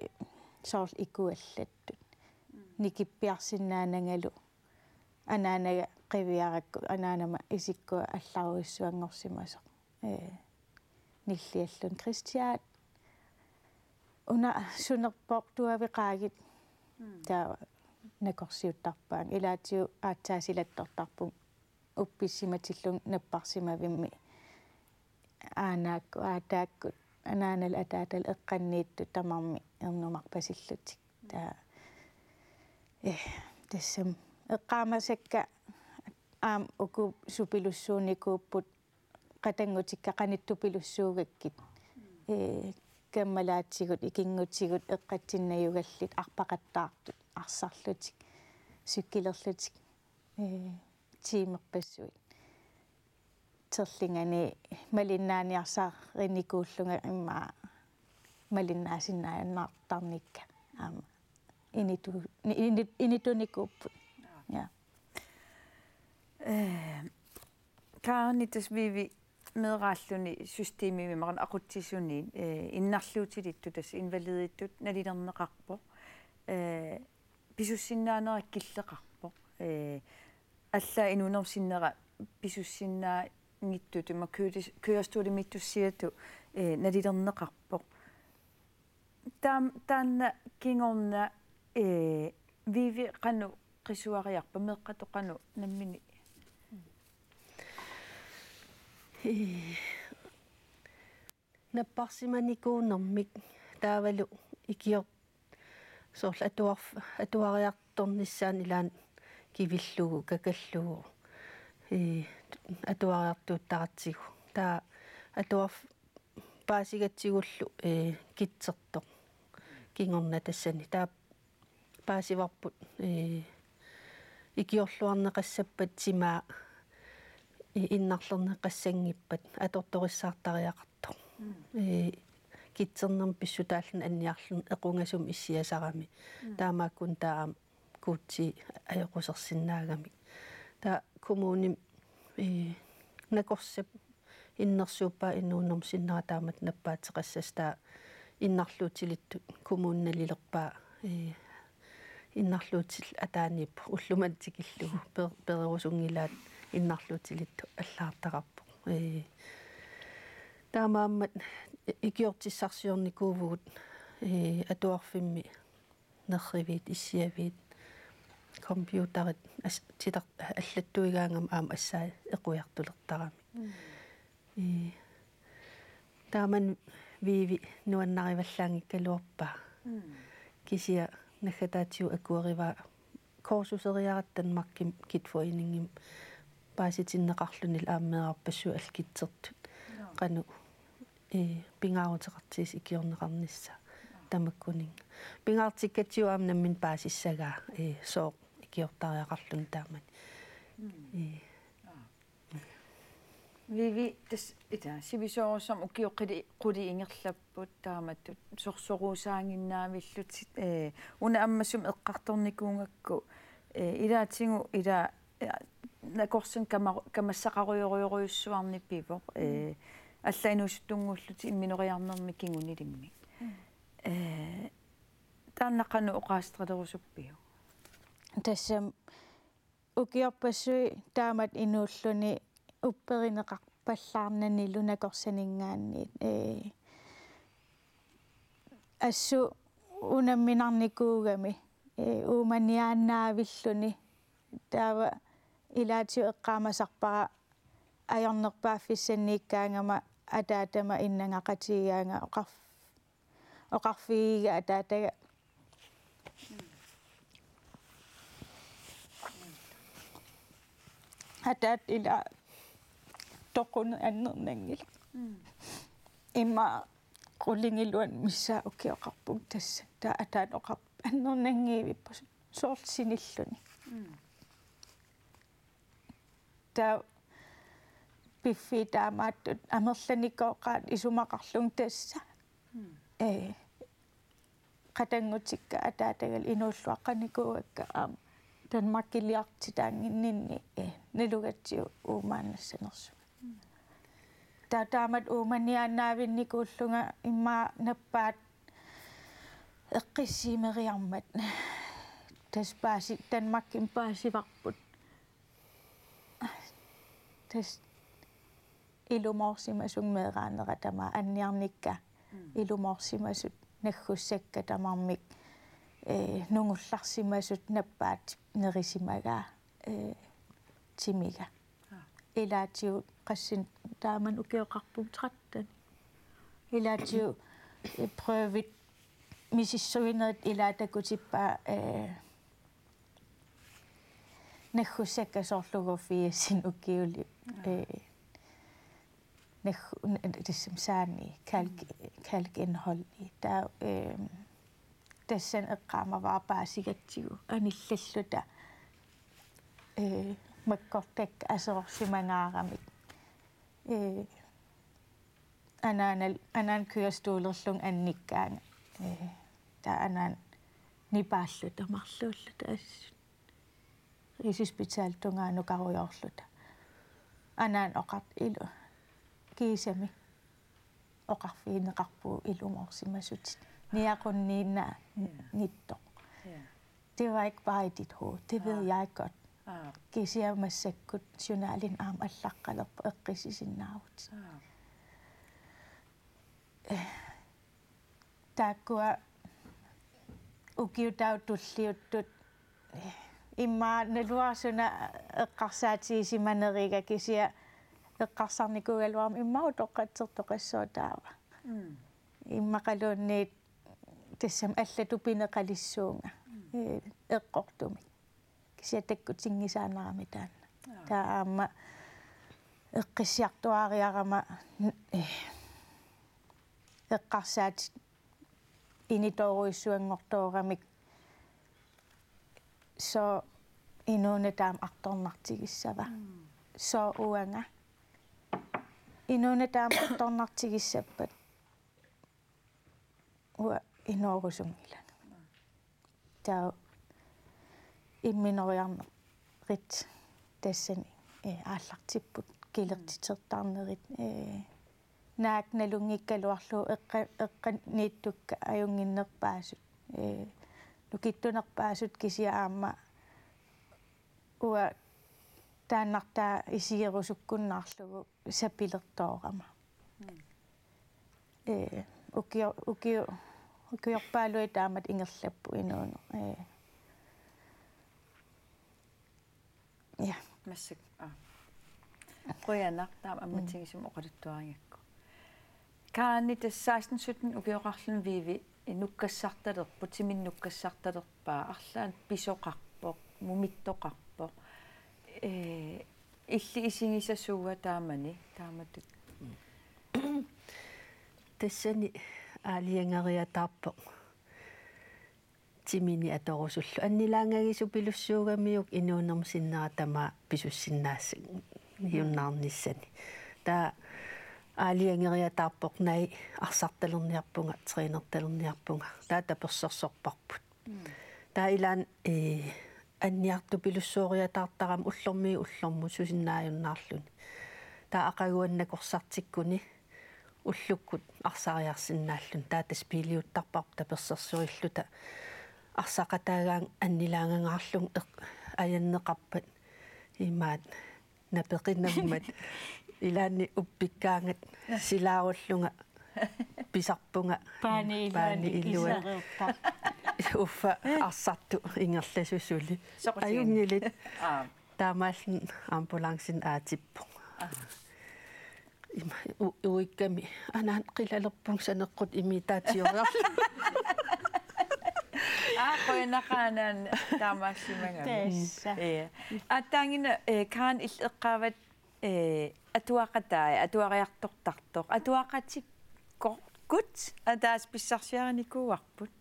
soorlu ikuallattut. Nikippiarsinnaanangalu anaanaga qiviarakku, anaanama isikkua allarujussuanngorsimasoq. Ee, nillialluni Kristian. Una sunerpoq tuaveqaagit. Mm. Taava nakorsiuttarpaannga. Ilaatigut aatsaat silattortarpunga uppissimatillunga napparsimavimmi. Aanaakkut, aataakkut, anaanalu ataatalu eqqanniittut tamarmik ernumarpasillutik. Taava, ee, tassami eqqaamasakka aamma uku supilussuunikuupput qatanngutikka qanittupilussuugakkit. Ee, kammalaatigut, ikinngutigut, eqqatsinnajugallit, arpaqattaartut, arsarlutik, cykelerlutik, ee, tiimerpassuit. Terlingani malinnaaniarsarinikuullunga immaqa malinnaasinnaajunnaartarnikka. Aamma initu-, ini-, initunikuupput. Aa. Ja. Ee, Kaarina, tassa Vivi meeraalluni systemimi marlunnik aqutsisuni, ee, innarluutilittut tassa invalidittut nalilerneqarpoq. Ee, pisussinnaanera killeqarpoq. Ee, allaat inuunermi sinnera pisussinnaanngitsutut, ima køres-, kørestolimiittussiatut, ee, nalilerneqarpoq. Taam-, taanna kingorna, ee, Vivi qanoq qisuariarpa, meeqqatut qanoq nammineq? Ee, napparsimanikuunermik taavalu ikior-, soorlu atuarf-, atuariartornissaanut ilaanni kivillugu, kakallugu, ee, atuariartuuttaratsigu. Taava atuarf-, paasigatsigullu, ee, kitsertoq kingorna tassani. Taava paasivarput, ee, ikiorluarneqassappat timaa, ee, innarlerneqassanngippat atortorissaartariaqartoq. Mm. Ee, kitsernermik pissutaalluni anniarluni equngasumik issiasarami. Mm. Taamaakkuni taava aamma kuutsi ajoqusersinnaagamik. Taava kommunimi, ee, nakorsap innersuuppaa inuunermi sinnera taamatut nappaateqassasoq, taava innarluutilittut kommuni nalilerpaa, ee, innarluutillit ataaniippoq ullumimut tikillugu per-, pererusunngilaat innarluutilittut allagartaqarpoq. Ee, taamaammat ikiortissarsiornikuuvugut, ee, atuarfimmi nerriviit, issiaviit, computerit as-, titar-, allattuigaangama aamma assai equiartulertarami. Mm. Ee, taamani Vivi nuannarivallaanngikkaluarpaa. Mm. Kisianni naggataatigut akuerivaa kursuseriaratta Danmarkimi Gigtforeningimi paasitinneqarlunilu aamma meerarpassuit allat kitsertut. Joo. Qanoq, ee, pingaaruteqartigisoq ikiorneqarnissaa. Joo. Tamakkuninnga. Pingaartikkatsigu aamma nammineq paasissagaa, ee, sooq ikiortariaqarluni taamani. Mm. Ee. Aa. Vivi, tassa ita, sivisoorsuarmik ukiut quli-, qulit ingerlapput taamatut sorsoruusaaginnaavillutit, ee, una ammasumik eqqartornikuugakku, ee, ilaatigut ila, ee, nakorsanik kama-, kamassaqarujorujorujussuarnik pivoq, ee, allaat inuusuttunngullutit imminoriarnermi kingunilimmik. Mm. Ee, taanna qanoq oqaaseqalerusuppiuk? Tassami ukiorpassuit taamatut inuulluni upperineqarpallaarnanilu nakorsaninngaanniit, ee, assut unamminarnikuugami, ee, uumaniaannaavilluni. Taava ilaatigut eqqaamasarpara ajornerpaaffissanniikkaangama ataatama innangaqatigigaanga oqarf-, oqarfigiga ataataga. Ataata ila toquneq annernanngilaq. Mm. Immaqa qulingiluanut missaa ukioqarpunga tassa. Taava ataata oqarpoq annernanngivippoq soorlu sinilluni. Mm. Taava piffissaq taamaattut amerlanikooqaat isumaqarlunga tassa. Mm. Ee, qatanngutikka ataataga inuulluaqqanikuuakka aamma Danmarkiliartitaannginninni, ee, nalugatsigu uumaannassanersunga. Taava taamatut uumaniaannaavinnikuullunga immaqa nappaat eqqissiimeriarmat. Tassa paasi-, Danmarkimi paasivarput. Tassa ilumoorsimasunga meeraanerata tamaat anniarnikka. Mm. Ilumoorsimasut naggussakka tamarmik, ee, nungullarsimasut nappaat nerisimagaa, ee, timiga. Aa. Ilaatigut qassinik taamani ukioqarpunga tretten. Ilaatigut, ee, prøvit misissuinerit ilaat takutippaa, ee, naggussakka soorlu uku firsinik ukiulik, ee, naggu-, n-, n-, tassami saani kalk-, kalkindholdi. Taava, ee, tassani eqqaamavara paasigatsigu anillalluta, ee, makkortakkat aserorsimangaaramik. Ee, anaanal-, anaanat kørestolerlunga annikkaanga. Ee, taava anaanat nipaalluta marluulluta assut. Rigshospitalip tungaanut nukarujoorluta. Anaanap oqartoq ilu-, kiisami oqarfigineqarpugut ilumoorsimasutit. Niaqunniinnaanngitsoq. Ja. Det var ikke bare i dit hoved. Det ved Aa. jeg godt. Aa. Kisianni massakkut journalini aamma allaqqalerpoq eqqissisinnaavutit. Aa. Taakkua ukiut taakku tulliuttut immaqa naluara suna eqqarsaatigisimaneriga kisianni eqqarsarnikuugaluarama immaqa utoqqatsertoqassaaq taava. Mm. Immaqaluunniit tassami allatut pineqalissuunga, mm, ee, eqqortumik. Kisianni takkutinngisaannarami taanna. Aa. Taava aamma eqqissiartuaariarama, n-, eh, eqqarsaatit initoorujussuanngortooramik, sooq inuuneq taama artornartigissava? Mm. Sooq uanga? Inuuneq taama artornartigissappat uanga inoorusunngilanga. Taava imminoriarnerit tassani, eh, aallartipput kilertitertarnerit, eh, naak nalunngikkaluarlugu eqqa-, eqqaniittukka ajunnginnerpaasut, eh, nukittunerpaasut kisianni aamma uanga taannartaa isigerusukkunnaarlugu sapilertoorama. Mm. Ee, ukio-, ukio-, ukiorpaaluit taamatut ingerlapput inuuneq. Ee. Ja. Massakkut, aa. Qujanaq taama, mm, ammatigisumik oqaluttuarigakku. Kaani tassa seksten sytten ukioqarluni Vivi nukkassartalerpoq, timinik nukkassartalerpaa, arlaannik pisoqarpoq, mumittoqarpoq. Ee, illit isigisasuua taamani, taamatut? Tassani aalajangeriataarpoq. Timinik atorusullugu. Annilaangagisupilussuugamiuk inuunermi sinnera tamaat pisussinnaassagiunnaarnissani. Taava aalajangeriataarpoq, naak arsartalerniarpunga, trænertalerniarpunga. Taava tapersersorparput. Mm. Taava ilaanni, ee, anniartupilussuoriataartarama ullormiit ullormut susinnaajunnaarluni. Taava aqaguani nakorsartikkuni ullukkut arsariarsinnaalluni. Taava tassa biiliuttarparput tapersersorilluta arsaqataagaangat annilaangangaarlunga eq-, ajanneqarpat imaat napeqinammat ilaanni uppikkaangat silaarullunga pisarpunga. Paani iluani. Paani iluani. Isereerpa. Uffa arsartut ingerlasut suli. Soqutiginngilaat. Ajunngilaq. Aa. Taamaalilluni ambulancen aatippoq. Aa. Ima u-, uikkami anaana qilalerpunga saneqqut imitaatioriarlugu. Aa, qujanaqaaq anaana taamaassimagami. Tassa. Ee. Aatsaannguaq, ee, Karen illit eqqaavat, ee, atuaqatai, atuariartortartoq, atuaqatikkorput, ataaseq pissarsiarinikuuarput.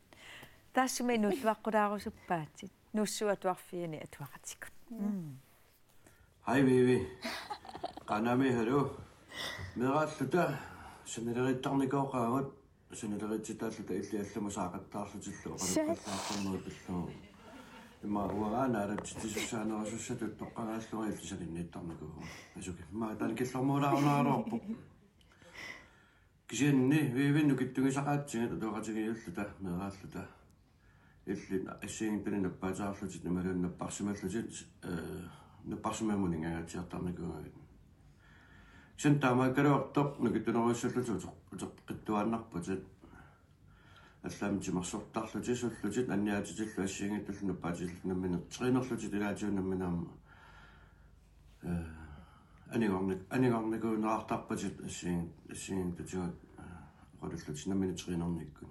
Taassuma inuulluaqqulaarusuppaatit. Nuussuup Atuarfiani atuaqatikkut. Mm. Hej, Vivi. Qaanaami, hallo. Meeraalluta sanileriittarnikooqaagut, sanileriitsitaalluta illit allamut saaqattaarlutillu oqaluppallaartornerit pillugu. Immaqa uanga naalatsitsisussaanerisussatut toqqagaallunga illit saninniittarnikuuvugut. Asuki. Immaqa taanna killormuulaarunaraluarpoq. Kisianni Vivi nukittugisaqaatsigit atuaqatigiilluta, meeraalluta. Illit assigiinngitsuni nappaataarlutit imaluunniit napparsimallutit, ee, napparsimamut ingajatsiartarnikuugavit. Kisianni taamaakkaluartoq nukittunerujussuullutit uteq-, uteqqittuaannarputit. Allaammi timersortarlutit, sullutit, anniaatitillu assigiinngitsullu nappaatitillu nammineq terinerlutit ilaatigut nammineq aamma. Ee, anigornik-, anigornikuunerartarpatit assigiinng-, assigiinngitsutigut, ee, oqalullutit nammineq terinernikkut.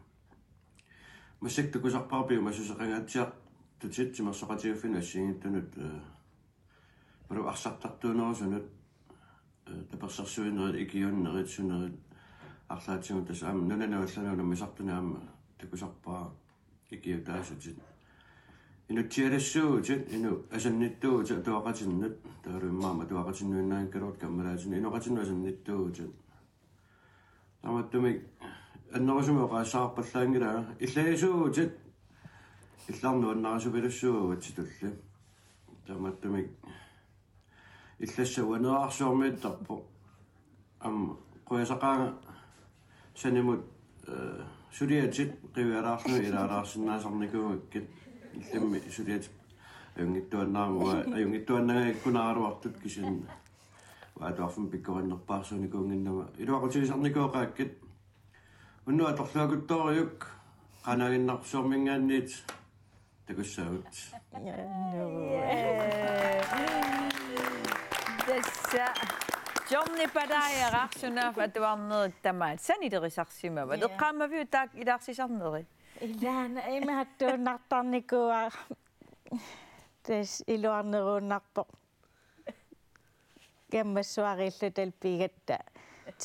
Massakkut takusarpara piumassuseqangaatsiartutit timersoqatigiiffinnut assigiinngitsunut, ee, palu arsartartuunerusunut, ee, tapersersuinerit, ikiuunnerit, sunerit, arlaatigut tassa aamma nunanut allanut unammisartunut aamma takusarpara ikiutaasutit. Inutsialassuuvutit, inuk asannittuuvutit atuaqatinnut, taavalu immaqa aamma atuaqatinnuinnaanngikkaluarlutit kammalaatinnut, inoqatinnut asannittuuvutit. Taamaattumik annerusumik oqaasisaqarpallaanngilanga, illajasuuvutit, illarnut nuannarisupilussuuvutit tulli. Taamaattumik illassaq uaneerarsuarmiittarpoq. Aamma qujasaqaanga sanimut, ee, suliatit qiviaraarlugit ilaalaarsinnaasarnikuugakkit, illimmi suliatit ajunngitsuaannarama, uanga ajunngitsuaannangajappungaluartut kisianni uanga atuarfimmi pikkorinnerpaarsuunikuunnginnama iluaqutigisarnikooqaakkit. Unnuaq atorluakuttoorujuk, Qaanaaginnarsuarminngaanniit takussaagut. Tassa Johnny Palaajara sunaaffa atuarnerit tamaat sanilerisarsimavat. Ja. Eqqaamaviuk taakku ilaarsisarneri? Ilaana imaattuunnartarnikuuara. Tassa iluarneruunnarpoq. Kammassuariilluta pigatta.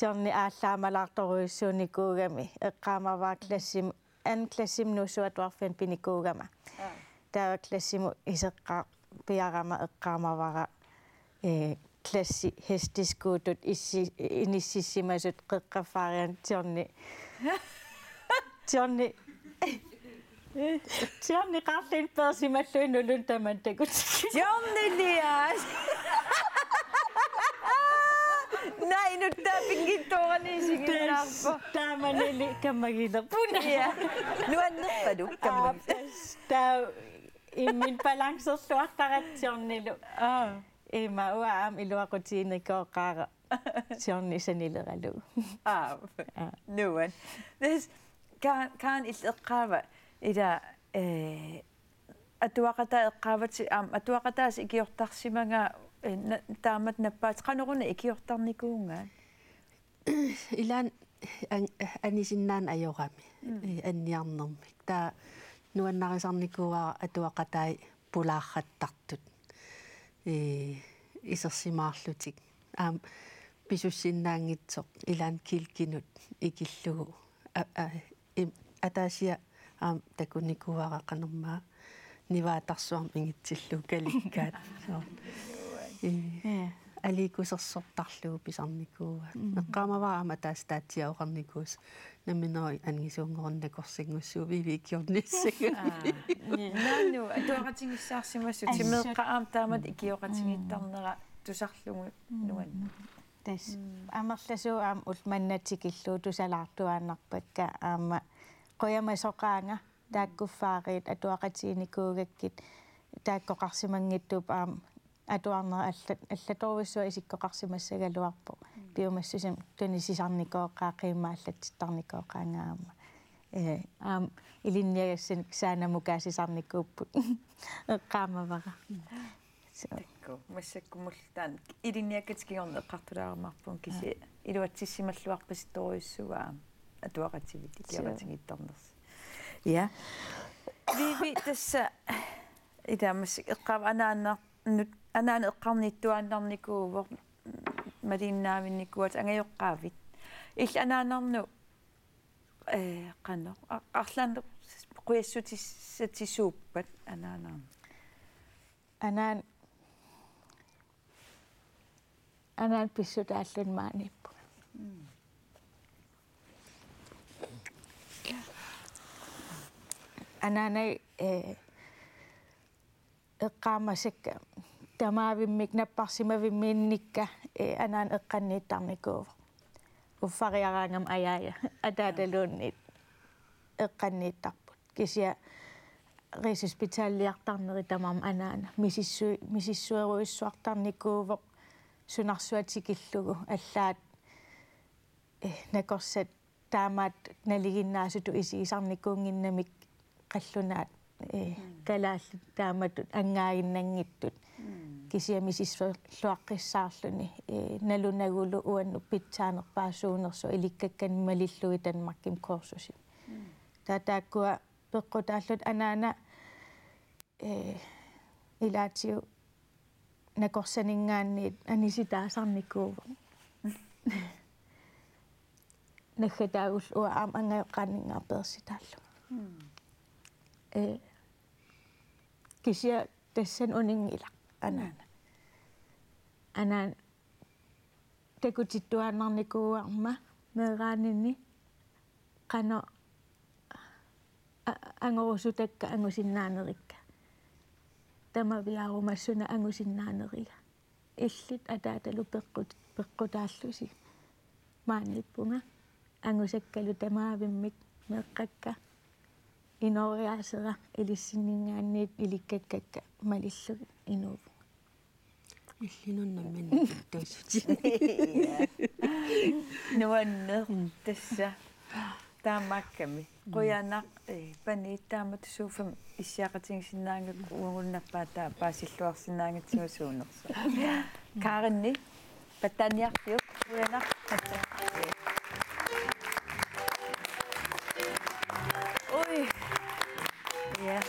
Johnny aallaamalaartorujussuunikuugami eqqaamavara klassim-, anden klassimut Nuussuup Atuarfiani pinikuugama. Aa. Taava klassimut iseqqaarpiarama eqqaamavara, ee, klassi hesteskuutut issi-, inississimasut qeqqaffaariarluni Johnny. Johnny. Johnny qarlinnut peersimalluni nulunut tamanut takutikkit. Johnny Elias! Naa inuttaa pinngitsoorani isiginnaarpoq. Taamanili kammagilerput. Ja. Nuannerpaluk kamma. Aappis. Taava imminut balancerluartaratta Johnnylu. Aa. Ima uanga aamma iluaqutiginikooqaara. Johnny sanileralugu. Aa. Aa. Nuann'. Tassa Karen, Karen illit eqqaava ila, ee, atuaqatai eqqaavatit aamma atuaqataasa ikiortarsimagaa, ee, na-, taamatut nappaatit qanoruna ikiortarnikuugaat? Ilaanni an-, anisinnaanut ajorami. Mm. Ee, anniarnermik. Taava nuannarisarnikuuara atuaqatai pulaarrattartut. Ee, isersimaarlutik. Aamma pisussinnaanngitsoq ilaanni kælkinut ikillugu. A-, a-, im-, ataasiaq aamma takunikuuara qanormaa nivaatarsuarmik ingitsillugu kalikkaat. Soo. Ee, Ja. Aliikkusersortarlugu pisarnikuuara. Mm. Eqqaamavara aamma ataaseq taatsiaq oqarnikuusoq. Nammineq angisuunngorunnakorsinngussuuvoq Vivi ikiornissagami. Aa. Naanu, atuaqatigiissaarsimassutit. Assut. Meeqqat aamma taamatut ikioqatigiittarnera tusarlugu nuann'. Tassa. Mm. Amerlasuut aamma ullut manna tikillugu tusalaartuaannarpakka aamma qujamasoqaanga taakkuffaariit atuaqatiginikuugakkit taakkoqarsimanngitsuupput aamma atuarnera alla-, allatorujussuaq isikkoqarsimassagaluarpoq. Piumassusimmik tunisisarnikooqaanga, qiimmaallatsittarnikooqaanga aamma. Ee, aamma ilinniagassanik saanamukaasisarnikuupput. Eqqaamavara. So. Takuuk. Massakkumullu taanna ilinniakkatik kingorna eqqartulaarumaarpugut kisianni iluatsissimalluarpasittorujussuuvoq aamma atuaqatigiit ikioratigiittarnersi. Ja. Vivi, tassa ilaa massakkut eqqaava anaana-, nut-, anaana eqqarniittuaannarnikuuvoq, malinnaavinnikuuatit angajoqqaavit. Illit anaanarnut, ee, qanoq, a-, arlaannik qujassutissatisuuppat anaanarnut? Anaan-, anaana pissutaalluni maaniippunga. Mm. Anaanai, ee, eqqaamasakka tamaavimmik napparsimavimminnikka, ee, anaana eqqanniittarnikuuvoq. Uffariaraangama ajaaja ataataluunniit eqqanniittarput. Kisianni Rigshospitaliartarneri tamarmik anaana misissui-, misissuerujussuartarnikuuvoq sunarsuaq tikillugu allaat, eh, nakorsat taamaattut nalinginnaasutut isigisarnikuunnginnamik qallunaat, eh, mm, kalaallit taamatut anngaaginnanngitsut. Mm. Kisianni misissorluaqqissaarluni, eh, nalunagulu uannut pitsaanerpaasuunersoq ilikkakkanik malillugit Danmarkimi kursusit. Mm. Taava taakkua peqqutaallutik anaana, eh, ilaatigut nakorsaninngaanniit anisitaasarnikuuvoq. Naggataagullu uanga aamma angajoqqaanninngaanniit peersitaallunga. Mm. Eh, kisianni tassani uninngilaq anaana. Mm. Anaana takutittuaannarnikuuarma meeraanini qanoq a-, angorusutakka angusinnaanerikka. Tamaviaaruma suna angusinnaaneriga. Illit ataatalu peqqut-, peqqutaallusi. Maaniippunga angusakkalu tamaavimmik meeqqakka. Inooriaasera ilissinninngaanniit ilikkakkakka malillugit inuuvunga. Illinut nammineq pittuusutit. Nuanneq. Mm. Tassa. Taamaakkami. Mm. Qujanaq, eh, paniit taamatut sofa-mi issiaqatigisinnaagakku uagut nappaat taava paasilluarsinnaagatsigu suunersoq. Karinni, pattaaniarfiup, qujanaq. Ui. Ja.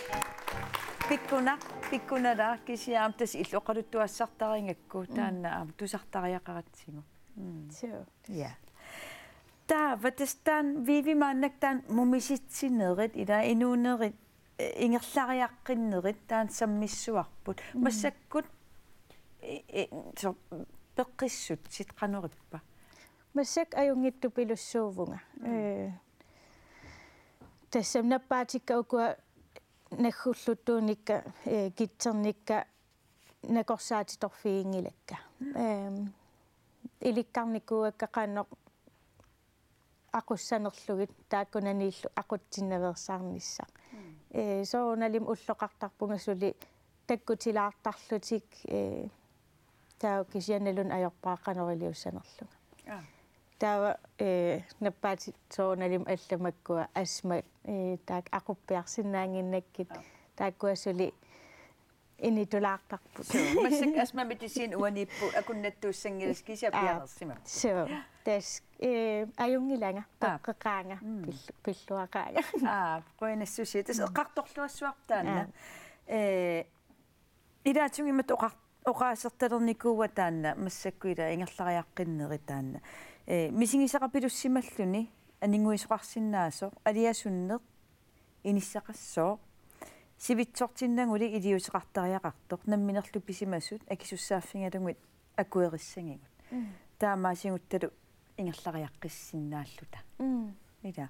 Pikkunaq, pikkunalaaq kisianni aamma tassa illit oqaluttuassartarigakku, mm, taanna aamma tusartariaqaratsigu. Mm. Suu. Ja. Taava tassa taanna Vivi maannakkut taanna mumisitsinerit, ilaa inuunerit, eh, ingerlariaqqinnerit taanna sammissuarput. Mm. Massakkut, eh, eh, so-, peqqissutsit qanoq ippa? Massakkut ajunngitsupilussuuvunga. Mm. Eh, tassami nappaatikka ukua naggulluttuunikka, eh, gitternikka nakorsaatitorfiginngilakka. Ehm, ilikkarnikuuakka qanoq aqussanerlugit taakkunaniillu aqutsinnaveersaarnissaq. Mm. Eh, soorunalimi ulloqartarpunga suli takkutilaartarlutik, eh, taava kisianni nalunajorpara qanoq iliussanerlunga. Aa. Taava, eh, nappaatit soorunalimi allat makkua astma, eh, taakku aquppiarsinnaannginnakkit. Aa. Taakkua suli initulaartarput. Suu, massakkut astmamedicin uaniippoq akunnattuussanngilassaq kisianni, aa, piareersimapput. Suu, tassa, eh, ajunngilanga, aa, peqqeqaanga, mm, pillu-, pilluaqaanga. Aa, qujanassusia. Tassa, mm, eqqartorluassuarput taanna. Aa. Eh, ilaatigut imatut oqar-, oqaasertalernikuuaat taanna massakkut ilaa ingerlariaqqinnerit taanna. Eh, misigisaqapilussimalluni aninguisoqarsinnaasoq, aliasunneq inissaqassooq, sivitsortinnaguli iliuuseqartariaqartoq, namminerlu pisimasut akisussaaffigalugit akuerissagigut. Mm. Taamaasiguttalu ingerlariaqqissinnaalluta. Mm. Ilaa.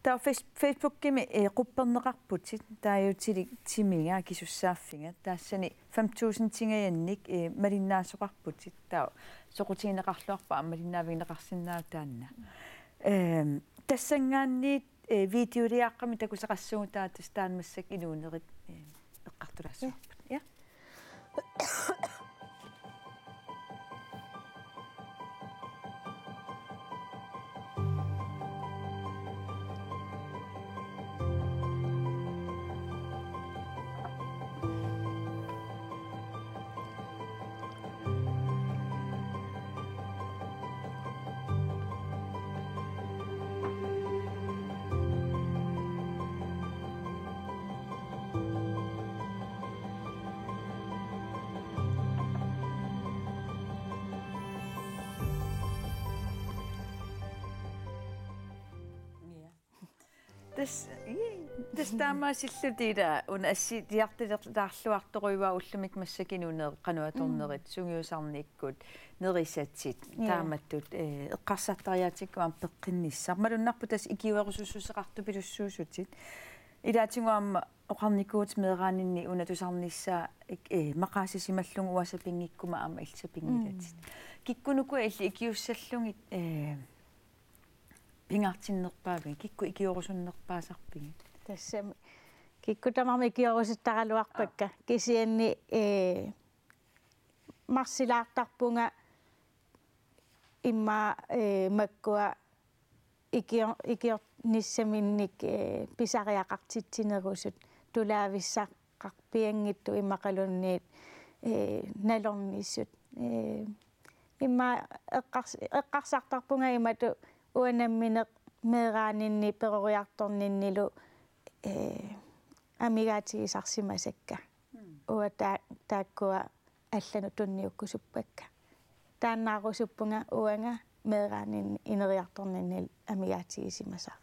Taava Face-, Facebookimi, eh, qupperneqarputit, taaguutilik timiga akisussaaffiga, taassani fem tusindingajannik, eh, malinnaasoqarputit, taava soqutigineqarluarpara aamma malinnaavigineqarsinnaavoq taanna. Ehm, tassanngaanniit, eh, videoliaqqami takusaqassuugut taava tassa taanna massakkut inuunerit, eh, eqqartulaassuarput. Ja. Ja. Tassa, ii, tassa taamaasilluta ila una assigiiartulaarluartorujuaa ullumikkut massakkut inuunerit qanoq atornerit, mm, sungiusarnikkut, nerisatit, ja, taamatut, eh, eqqarsartariaatsikkut aamma peqqinnissaq. Malunnarpoq tassa ikiuerusussuseqartupilussuusutit. Ilaatigut aamma oqarnikuuvutit meeraaninni una tusarnissaa, eh, maqaasisimallugu uanga sapinngikkuma aamma illit sapinngilatit. Mm. Kikkunuku illit ikiussallugit, eh, pingaartinnerpaavigit, kikkut ikiorusunnerpaasarpigit? Tassami kikkut tamarmik ikiorusuttaraluarpakka. Aa. Kisianni, eh, marsilaartarpunga immaqa, eh, makkua ikio-, ikiornissaminnik, eh, pisariaqartitsinerusut tulaavissaqarpianngitsut immaqaluunniit, eh, nalornissut. Eh, immaqa eqqars-, eqqarsartarpunga imatut uanga nammineq meeraaninni peroriartorninnilu, eh, amigaatigisarsimasakka. Mm. Uanga taa-, taakkua allanut tunniukkusuppakka. Taannaarusuppunga uanga meeraaninni ineriartorninnilu amigaatigisimasara.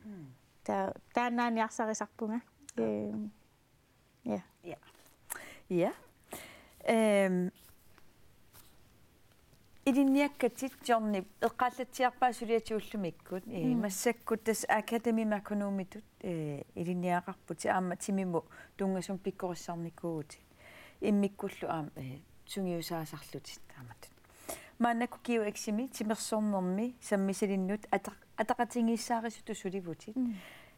Mm. Ta-, taannaaniarsarisarpunga. Ehm, ja. Ja. Ja. Ehm, ilinniakkatit Johnny, eqqaallatsiarpaa suliatit ullumikkut. Eh, mm, massakkut tassa Akademi Merkonomitut, eh, ilinniagaqarputit aamma timimut tunngasumik pikkorissarnikuuvutit. Immikkullu aamma, eh, sungiusaasarlutit taamatut. Maannakkut GUX-imi timersornermi sammisalinnut ata-, ataqatigiissaarisutut sulivutit. Mm.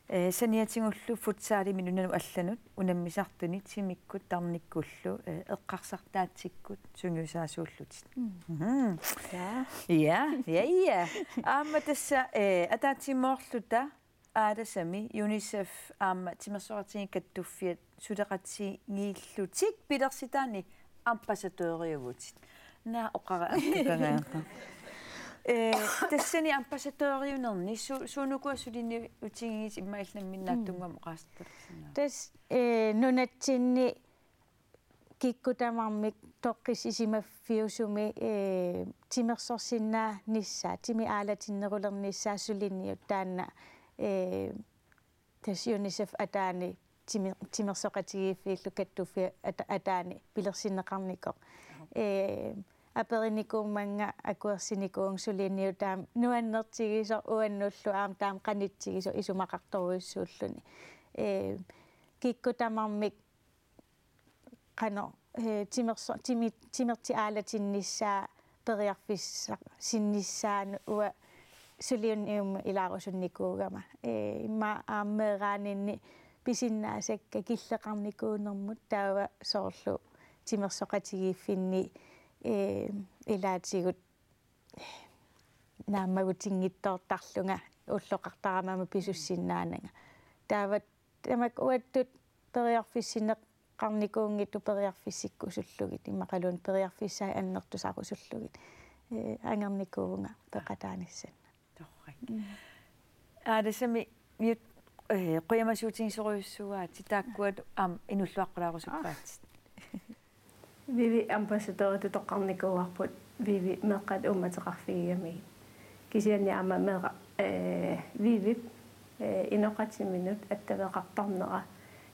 Eh, saniatigullu futsalimi nunanut allanut unammisartuni timikkut tarnikkullu, eh, eqqarsartaatsikkut sungiusaasuullutit. Mm. Mhm. Ja. Ja, ja, ja. Aamma tassa, eh, ataatsimoorluta Aalasami UNICEF aamma Timersoqatigiit Kattuffiat suleqatigiillutik pilersitaanni ambassadøriuvutit. Naa oqara aqqukangaaqa. Eh, tassani ambassadøriunerni su-, suunukua suliniutigigitit immaqa illit namminneq, mm, tunngavimmik oqaasertalersinnaavat? Tassa, eh, nunatsinni kikkut tamarmik toqqissisimaffiusumi, eh, timersorsinnaanissaa, timip aalatinnerulernissaa suliniut taanna, eh, tassa UNICEF ataani timi-, timersoqatigiiffiillu kattuffiat ata-, ataani pilersinneqarnikoq. Aha. Eh, aperinikuumannga akuersinikuuvunga suliniut taama nuannertigisoq uannullu aamma taama qanitsigisoq isumaqartorujussuulluni. Eh, kikkut tamarmik qanoq, eh, timerso-, timi-, timertik aalatinnissaa periarfissinnissaanut uanga suliniummik ilaarusunnikuugama. Eh, immaqa aamma meeraaninni pisinnaasakka killeqarnikuunermut taava soorlu timersoqatigiiffinni, eh, ilaatigut naammagutinngitsoortarlunga ulloqartarama aamma pisussinnaananga. Taava tamakku uattut periarfissinneqarnikuunngitsut periarfissikkusullugit, immaqaluunniit periarfissaat annertusarusullugit. Eh, angernikuuvunga peqataanissannik. Torrak. Mm. Aalasami miut, eh, qujamasuutigisorujussuuaatit, taakkua aamma inuulluaqqulaarusuppaat. Vivi ambassadøritut toqqarnikuuarput Vivi meeqqat uummateqarfigigamigit. Kisianni aamma meeqqat, eh, Vivip, eh, inoqatiminut attaveqartarnera,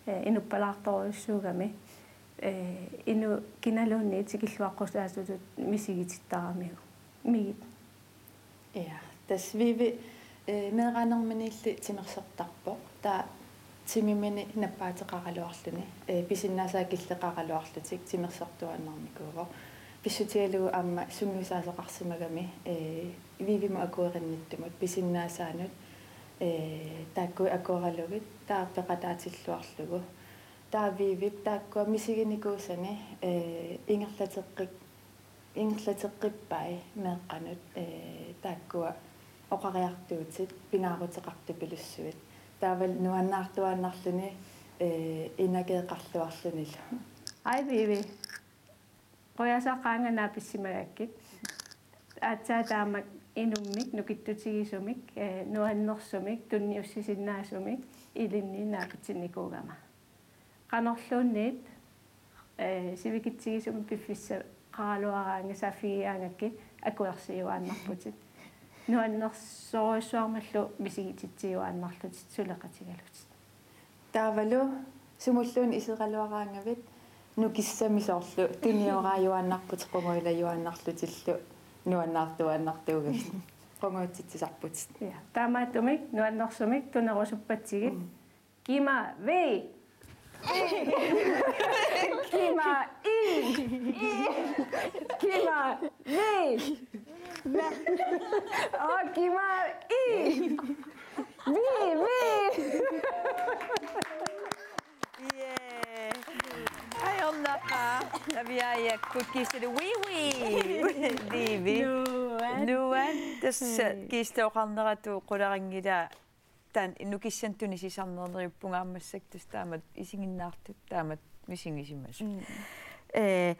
eh, inuppalaartorujussuugami, eh, inuit kinaluunniit tikilluaqqusaasutut misigitittaramigu-, migit. Ja, tassa Vivi, eh, meeraanerminiilli timersortarpoq. Taava timimini nappaateqaraluarluni, eh, pisinnaasaat killeqaraluarlutik timersortuaannarnikuuvoq. Pissutigalugu aamma sungiusaasoqarsimagami, eh, Vivimut akuerinnittumut pisinnaasaanut, eh, taakku akueralugit taava peqataatilluarlugu. Taava Vivip taakkua misiginikuusani, eh, ingerlateqqik- ingerlateqqippai meeqqanut, eh, taakkua oqariartuutit pingaaruteqartupilussuit. Taavalu nuannaartuaannarluni, eh, inageeqarluarlunilu. Ai, Vivi. Qujasaqqaanga naapissimagakkit. Aatsaat taamak inummik, nukittutigisumik, eh, nuannersumik, tunniussisinnaasumik, ilinniit naapitsinnikuugama. Qanorluunniit, eh, sivikitsigisumik piffissaqaraluaraangat saaffigigaangakkit akuersiuaannarputit. Nuannersorujussuarmillu misigititsiuaannarlutit suleqatigalutit. Taavalu sumulluunniit iseraluaraangavit nukissami soorlu tunioraajuaannarputit qungujulajuaannarlutillu nuannaartuaannartuugavit. Qungujutsitsisarputit. Ja, taamaattumik nuannersumik tunerusuppatsigit. Mm. Kima V. Kima I. Kima V. Oh, kima I. V, V. Yeah. Ajornaqaaq. Aviaajakkut kiisalu V V. V V. Nuan. Nuan. Tassa kiisalu oqarneratut qularinngilaa. Taanna nukissanik tunisisarneq neriuppunga aamma massakkut tassa taamatut isiginnaartut taamatut misigisimasut. Mm. Eh,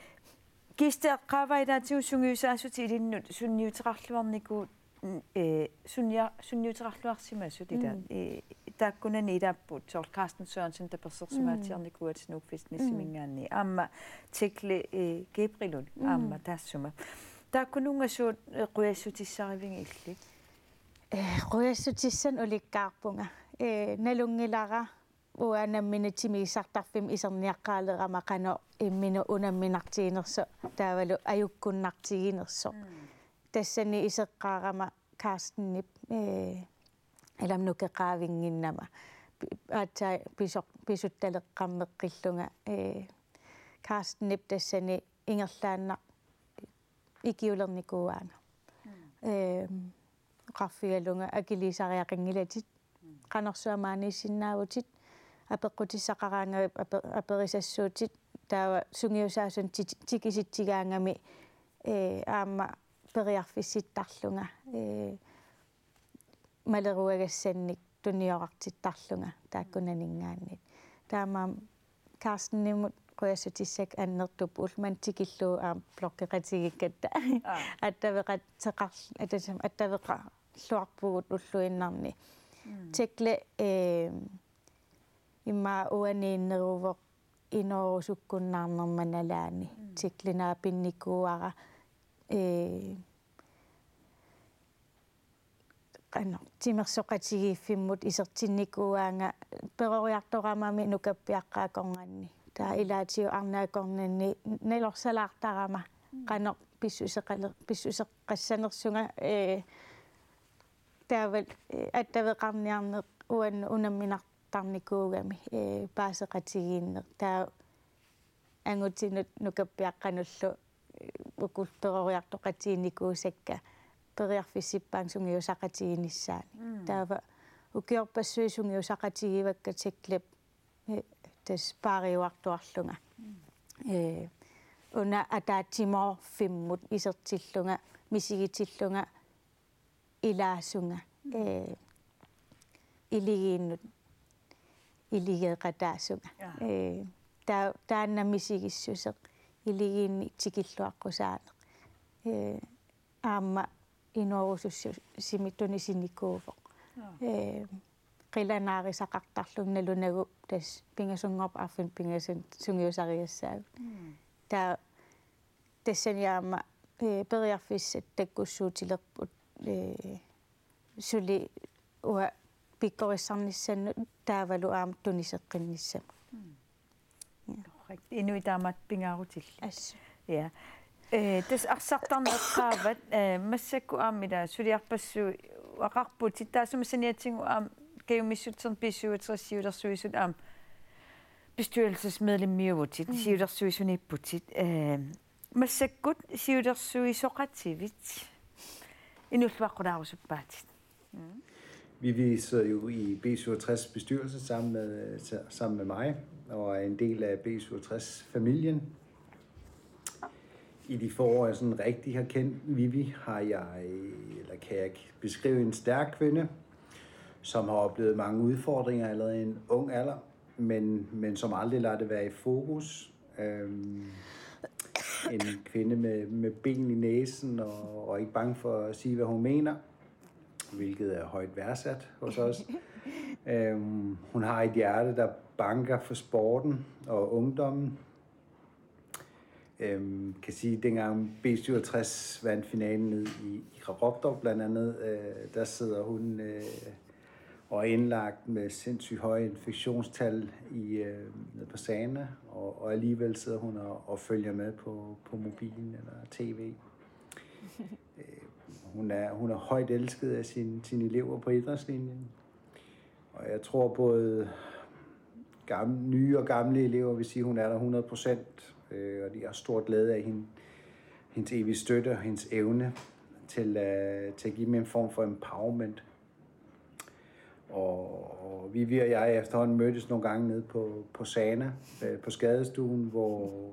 Kiisalu qaavai ilaatigut sungiusaasutit ilinnut sunniuteqarluarniku-, eh, sunnia-, sunniuteqarluarsimasut ila, mm, eh, taakkunani ilaapput soorlu Carsten Sørensen tapersersimaatsiarnikuugatsigu Nuuk Fitnessiminngaanniit. Mm. Aamma Tekle, eh, Gabrielsen, mm, aamma taassuma. Taakkununnga suut, eh, qujassutissarivigit illit? Eh, qujassutissanik ulikkaarpunga. Eh, nalunngilara uanga nammineq timigissartarfimmi iserniaqqaalerama qanoq imminut unamminartiginersoq taavalu ajukkunnartiginersoq. Mm. Tassani iseqqaarama Carstenip, eh, ilami nukeqaavinnginnama. Pi-, aatsaat pisoq-, pisuttaleqqammeqqillunga, eh, Carstenip tassani ingerlaannaq ikiulernikuuaanga. Mm. Ehm, oqarfigalunga akiliisariaqanngilatit. Mm. Qanorsuaq maaniissinnaavutit, apeqqutissaqaraangavit ape-, aperisassuutit, taava sungiusaasunut ti-, tikisitsigaangami, eh, aamma periarfissittarlunga, eh, maleruagassannik tuniorartittarlunga taakkunaninngaanniit. Taamaammat Carstenimut qujassutissakka annertupput, ullumimut tikillugu aamma blokkeqatigiikkatta. Aa. Attaveqateqar-, attaveqarluarpugut ulluinnarni. Mm. Tekle, eh, immaqa uaniinneruvoq inoorusukkunnaarnerma nalaani. Mm. Tekle naapinnikuuara, eh, qanoq, timersoqatigiiffimmut isertinnikuuaanga peroriartoramami nukappiaqqaakornanni. Taava ilaatigut arnaakornanni nalorsalaartarama, mm, qanoq pissuseqale-, pissuseqassanersunga, eh, taava, eh, attaveqarniarneq uannut unamminartarnikuugami, eh, paaseqatigiinneq. Taava angutinut nukappiaqqanullu uku peroriartoqatiginikuusakka periarfissippaannga sungiusaqatiginissaannik. Mm. Taava ukiorpassuit sungiusaqatigivakka Teklep, eh, tassa paariuartuarlunga. Mm. Eh, una ataatsimoorfimmut isertillunga, misigitillunga, ilaasunga, mm, eh, iligiinnut iligeeqataasunga. Jaa. Eh, taa-, taanna misigissuseq iligiinni tikilluaqqusaaneq. Eh, aamma inoorusussusiminnik tunisinikuuvoq. Jaa. Eh, qilanaarisaqartarlunga nalunagu tassa pingasunngorpat arfineq-pingasut sungiusarigassaagut. Mm. Taava tassani aamma, eh, periarfissat takkussuutilerput, eh, suli uanga pikkorissarnissannut taavalu aamma tuniseqqinnissamut. Mm. Ja. Korrekt. Inuit taamaat pingaarutillit. Assut. Ja. Eh, tassa arsartarneq qaavat, eh, massakkut aamma ila suliarpassuaqarputit, taassuma saniatigut aamma kajumissutserneq B syvogtres siulersuisut aamma bestyrelsesmedlemmiuvutit, mm, siulersuisuniipputit, eh, massakkut siulersuisoqativit inuulluaqqulaarusuppaatit. Mm. Vivi sidder jo i B syvogtres bestyrelse sammen med, sammen med mig, og er en del af B syvogtres-familien. I de få år, jeg sådan rigtig har kendt Vivi, har jeg, eller kan jeg ikke beskrive en stærk kvinde, som har oplevet mange udfordringer allerede i en ung alder, men, men som aldrig lader det være i fokus. Øhm, en kvinde med, med ben i næsen og, og ikke bange for at sige, hvad hun mener, hvilket er højt værdsat hos os. Øhm, hun har et hjerte, der banker for sporten og ungdommen. Øhm, kan sige, at dengang B syvogtres vandt finalen ned i, i Qaqortoq blandt andet, øh, der sidder hun øh, og er indlagt med sindssygt høje infektionstal i, øh, nede på Sana, og, og alligevel sidder hun og, og følger med på, på mobilen eller T V. Øh, hun, er, hun er højt elsket af sine, sine elever på idrætslinjen. Og jeg tror, både gamle, nye og gamle elever vil sige, at hun er der hundrede procent, øh, og de har stor glæde af hende, hendes evige støtte og hendes evne til, øh, til at give dem en form for empowerment. Og, og Vivi og jeg efterhånden mødtes nogle gange nede på, på Sana, øh, på skadestuen, hvor,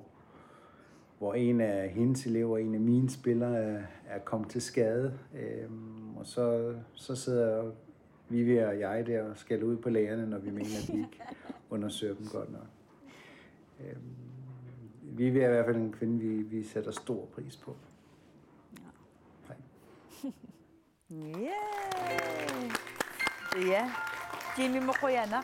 hvor en af hendes elever, en af mine spillere, er, er kommet til skade. Øhm, og så, så sidder Vivi og jeg der og skælder ud på lægerne, når vi mener, at vi ikke undersøger dem godt nok. Øhm, Vivi er i hvert fald en kvinde, vi, vi sætter stor pris på. Ja. Jimmy Mokoyana.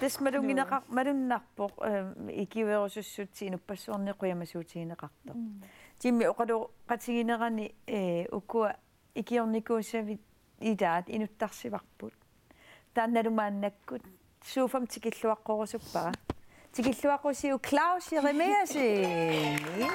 Tassa malunngineqar-, malunnarpoq, øh, ikiuerusussutsit inuppassuarnit qujamasuutigineqartoq. Mm. Jimmy, oqaloqatiginerani, øh, ukua ikiornikuusavit ilaat inuttarsivarput. Taannalu maannakkut sofami tikilluaqqorusuppara. Tikilluaqqusiuk Claus Jeremiassen. Ja.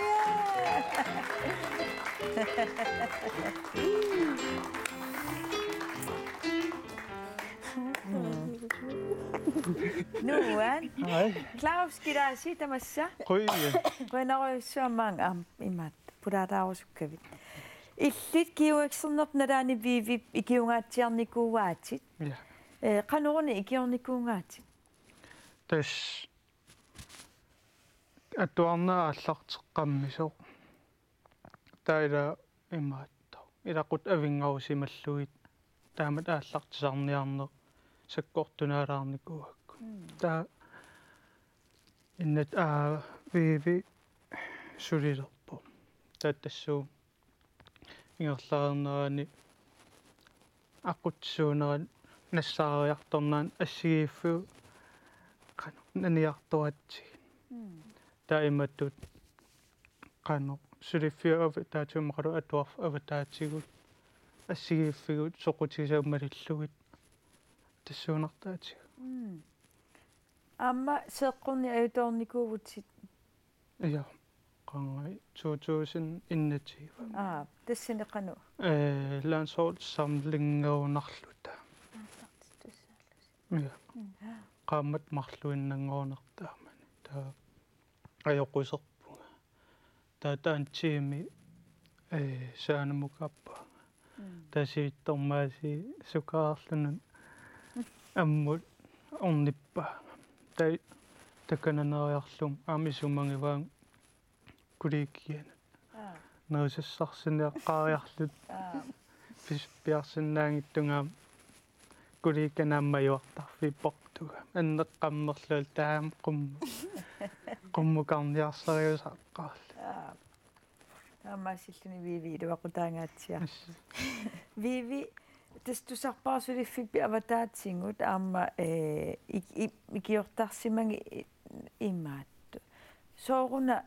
Nuan. Hej. Claus, kilaasi tamassa. Qujan. Qujanarujussuaq maanga aamma imaattoq pulaarusukkaavit. Illit G H X-ernertut nalaani Vivi ikiungaatsiarnikuuaatit. Ja. Øh, qanoruna ikiornikuugaatit? Tassa atuarnera aallarteqqammisoq. Taava ila imaattoq. Ilaquttat avinngarusimallugit taamatut aallartisarniarneq sakkortunaalaarnikuugakku. Mm. Taava innatta aa Vivi sulilerpoq. Taava tassuuna ingerlaarnerani aqutsisuunerani nassaariartornerani assigiiffiup qanoq naniartoratsigit. Mm. Taava imatut qanoq suliffiup avataatigut imaluunniit atuarfiup avataatigut assigiiffigut soqutigisavut malillugit tassuunartaatigut. Mm. Aamma seeqqorneq ajutoornikuuvutit? Ja, qanga to tusind enogtyve. Aa, tassani qanoq? Øh, landsholdssamlingerunarluta. Ja. Mm. Qaammat marluinnanngorunartoq taamani. Taava ajoquserpunga. Taava taanna tiimi, øh, saanamukappa. Mm. Taava sivitsormaasiit sukaarlunut ammut ornippaanga. Taava takananeriarlunga aamma isumagivaanga kollegianut. Aa. Nerisassarsinnaaqqaariarluta. Aa. Pis-, piarsinnaanngitsunga aamma kollegianut aamma majuartarfiit Portugami. Anneqqammerlunga taama qummu-, qummukarniarsariusaqqaarluta. Aa. Taamaasilluni Vivi iluaqutaangaatsiarpoq. Yes. Vivi, tassa tusarpara suliffippit avataatigut aamma, øh, ik-, ik-, ikiortarsimagit i-, imaattoq. Sooruna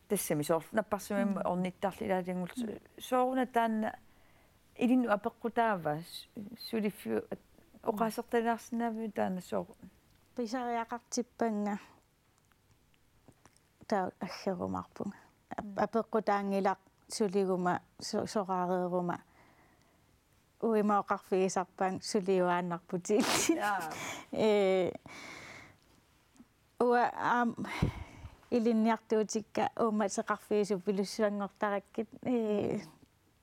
tassami soorlu napparsimammat, mm, ornittarli ilaatigullu, mm, sooruna taanna ilinnut apeqqutaava s-, suliffiup oqaasertalaarsinnaaviuk taanna sooruna? Pisariaqartippanga taava aggerumaarpunga. Ap-, mm, apeqqutaanngilaq suliguma so-, soraareeruma. Uima oqarfigisarpaannga suliuaannarputit. Jaa. Ee, uanga aamma ilinniartuutikka uummateqarfigisuppilussuanngortarakkit, ee,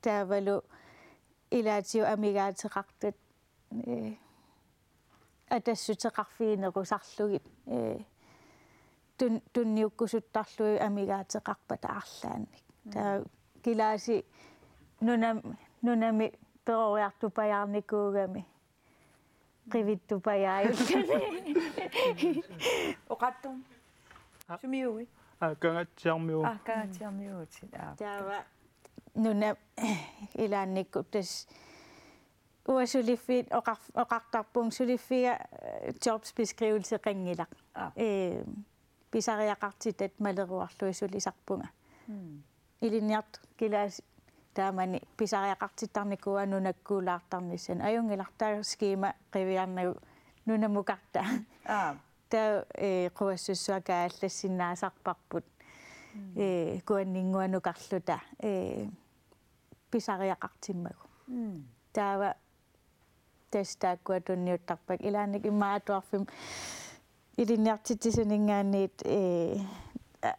taavalu ilaatigut amigaateqartut, ee, atassuteqarfiginerusarlugit, ee, tun-, tunniukkusuttarlugit amigaateqarpata arlaannik. Mm. Taava kilaasi nunam-, nunami peroriartupajaarnikuugami qivittupajaajulluni. Oqaatsit? Aa. Sumiuit? Aa, Kangaatsiarmiuuvoq. Aa, Kangaatsiarmiuuvutit. Aa. Taava nuna ilaannikkut tassa uanga suliffi-, oqar-, oqartarpunga suliffiga, eh, jobsbeskrivelseqanngilaq. Aap. Eh, pisariaqartitat maleruarlugit sulisarpunga. Mm. Ilinniartut kilaasi taamani pisariaqartittarnikuuaat nunakkuulaartarnissannut. Ajunngilaq, taava skema qiviarnagu nunamukartaa. Aap. Taava, eh, quassussua kaallassinnaasarparput. Mm. Eh, kuanninnguanukarluta, eh, pisariaqartimmagu. Mm. Taava tassa taakkua tunniuttarpakka. Ilaanni immaqa atuarfimmi ilinniartitsisuninngaanniit, eh, a-,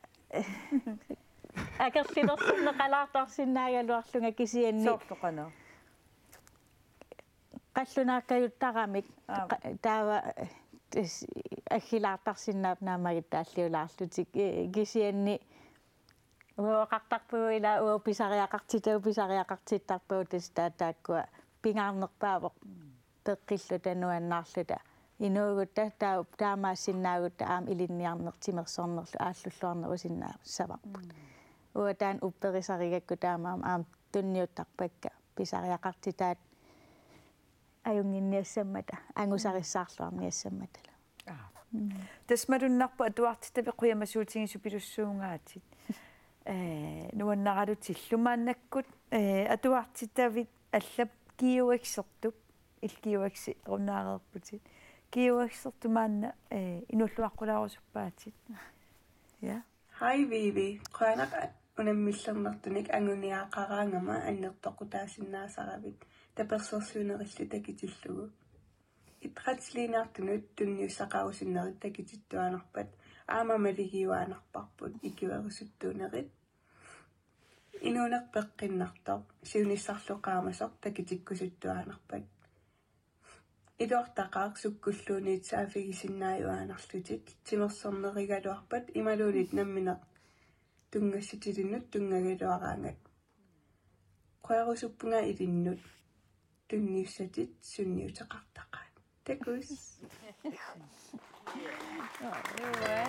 akerlilersorneqalaartarsinnaagaluarlunga kisianni. Soorlu qanoq? Qallunaakkajuttaramik. Aap. Qa-, taava, eh, tassa aggilaartarsinnaapput naammagittaalliulaarlutik, eh, kisianni uanga oqartarpugut ilaa uagut pisariaqartitagut, pisariaqartittarpagut, tassa taava taakkua pingaarnerpaavoq. Mm. Peqqilluta, nuannaarluta. Inuugutta taa-, taamaassinnaagutta aamma ilinniarneq timersornerlu aallulluarnerusinnaassavarput. Mm. Uanga taanna upperisarigakku taamaammat aamma tunniuttarpakka pisariaqartitaat ajunnginniassammata, angusarissaarluarniassammatalu. Aap. Mm. Tassa malunnarpoq atuartitavit qujamasuutigissupilussuungaatit. Eh, nuannaralutillu maannakkut, eh, atuartitavit allap G U X-ertup, illit G U X-erunnaareerputit. G U X-ertup maanna, eh, inuulluaqqulaarusuppaatit. Ja. Hej Vivi, qujanaq unammillernartunik anguniagaqaraangama annertoqutaasinnaasarpavit tapersersuinerillu takutillugu. Idrætsliiniartunut tunniussaqarusunnerit takutittuaannarpat aamma maligiuaannarparput ikuerusuttuunerit. Inuuneq peqqinnartoq siunissarlu qaamasoq takutikkusuttuaannarpat. Iluartaqaaq sukkulluunniit saaffigisinnaajuaannarlutit timersornerigaluarpat imaluunniit nammineq tunngassutilinnut tunngagaluaraangat. Qujarusuppunga ilinnut. Tunniussatit sunniuteqartaqaat. Takuss. Uaa.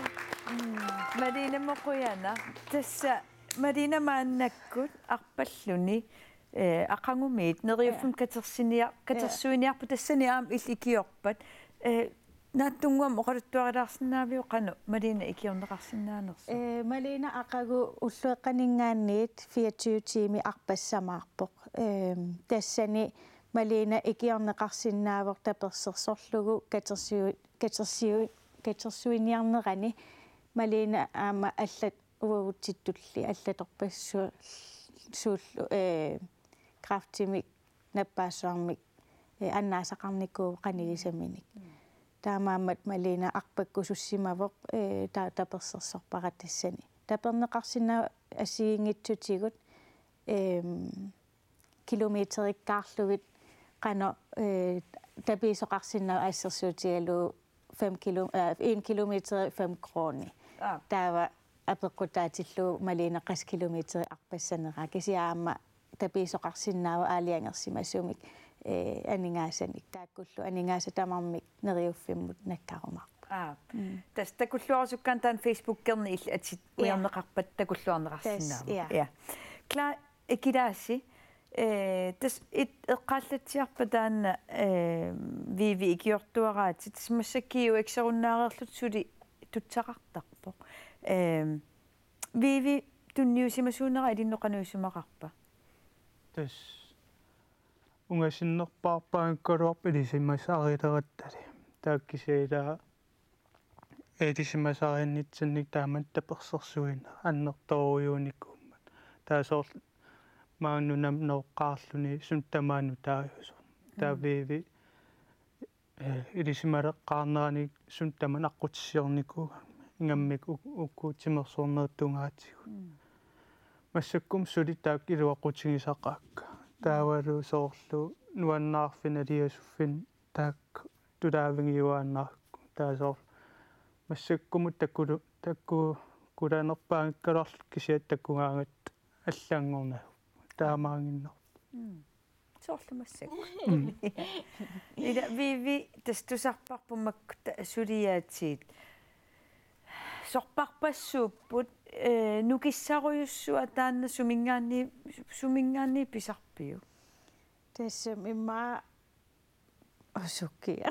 Mm. Malina, qujanaq. Tassa Malina maannakkut arpalluni, eh, aqagumiit Neriuffimmut, ja, katersinia-, ja, katersuiniarput, tassani aamma illit ikiorpat. Eh, naatsunnguamik oqaluttuarilaarsinnaaviuk qanoq Malina ikiorneqarsinnaanersoq? Eh, Malina aqagu ullueqqaninngaanniit fireogtyve tiimi arpassamaarpoq. Ehm, tassani Malina ikiorneqarsinnaavoq tapersersorlugu katersiu-, katersiu-, katersuiniarnerani. Malina aamma allat uagutsittulli allatorpassuullu, eh, kræftimik, nappaassuarmik, eh, annaasaqarnikuuvoq qanigisaminik. Mm. Taamaammat Malina arpakkusussimavoq, eh, ta-, tapersersorpara tassani. Taperneqarsinnaavoq assigiinngitsutigut, ehm, kilometerikkaarlugit qanoq, eh, tapiisoqarsinnaavoq assersuutigalugu fem kilo-, eh, en kilometer fem kroner. Aap. Taava apeqqutaatillugu Malina qassit kilometerit arpassaneraa, kisianni aamma tapiisoqarsinnaavoq aalajangersimasumik, eh, aningaasanik, taakkullu aningaasat tamarmik Neriuffimmut nakkarumaarput. Aap. Mm. Tassa takulluarusukkaanni taanna Facebookerni illit atit, ja, ujarneqarpat takulluarneqarsinnaavoq. Tassa, ja. Ja. Kla-, Ikilaasi, eh, tassa it-, eqqaallatsiarpat taanna, eh, Vivi ikiortuaraatit, tassa massakkut G U X-erunnaareerlutit suli tussaqartarpoq. Eh, Vivi tunniusimasuunera ilinnut qanoq isumaqarpa? Tassa ungasinnerpaarpaanngikkaluarpoq ilisimasarilerutta. Taava kisianni ilaa ilisimasarinnitsinni taamatut tapersersuineq annertoorujussuunikuummat. Taava soorlu maani nunami nooqqaarluni suna tamaat nutaajusoq. Taava, mm, Vivi, eh, ilisimaleqqaarnerani suna tamaat aqqutissiornikuugami. Ingammik uk-, uku timersornerit tungaatigut. Mm. Massakkut suli taakku iluaqutigisaqaakka. Taavalu soorlu nuannaarfinni aliasuffinni taakku tulaavigiuaannarput. Taava soorlu massakkumut takulu-, taku-, kulanerpaanngikkaluarluta kisianni takugaangatta allanngornagu. Taamaannginnarpoq. Mm. Soorlu massakkut. Mm. Ila Vivi, tassa tusarparput makku ta-, suliaatiit. Sorpassuupput, eh, nukissarujussuaq taanna suminngaanniit, suminngaanniit pisarpiuk? Tassami immaqa Usukia.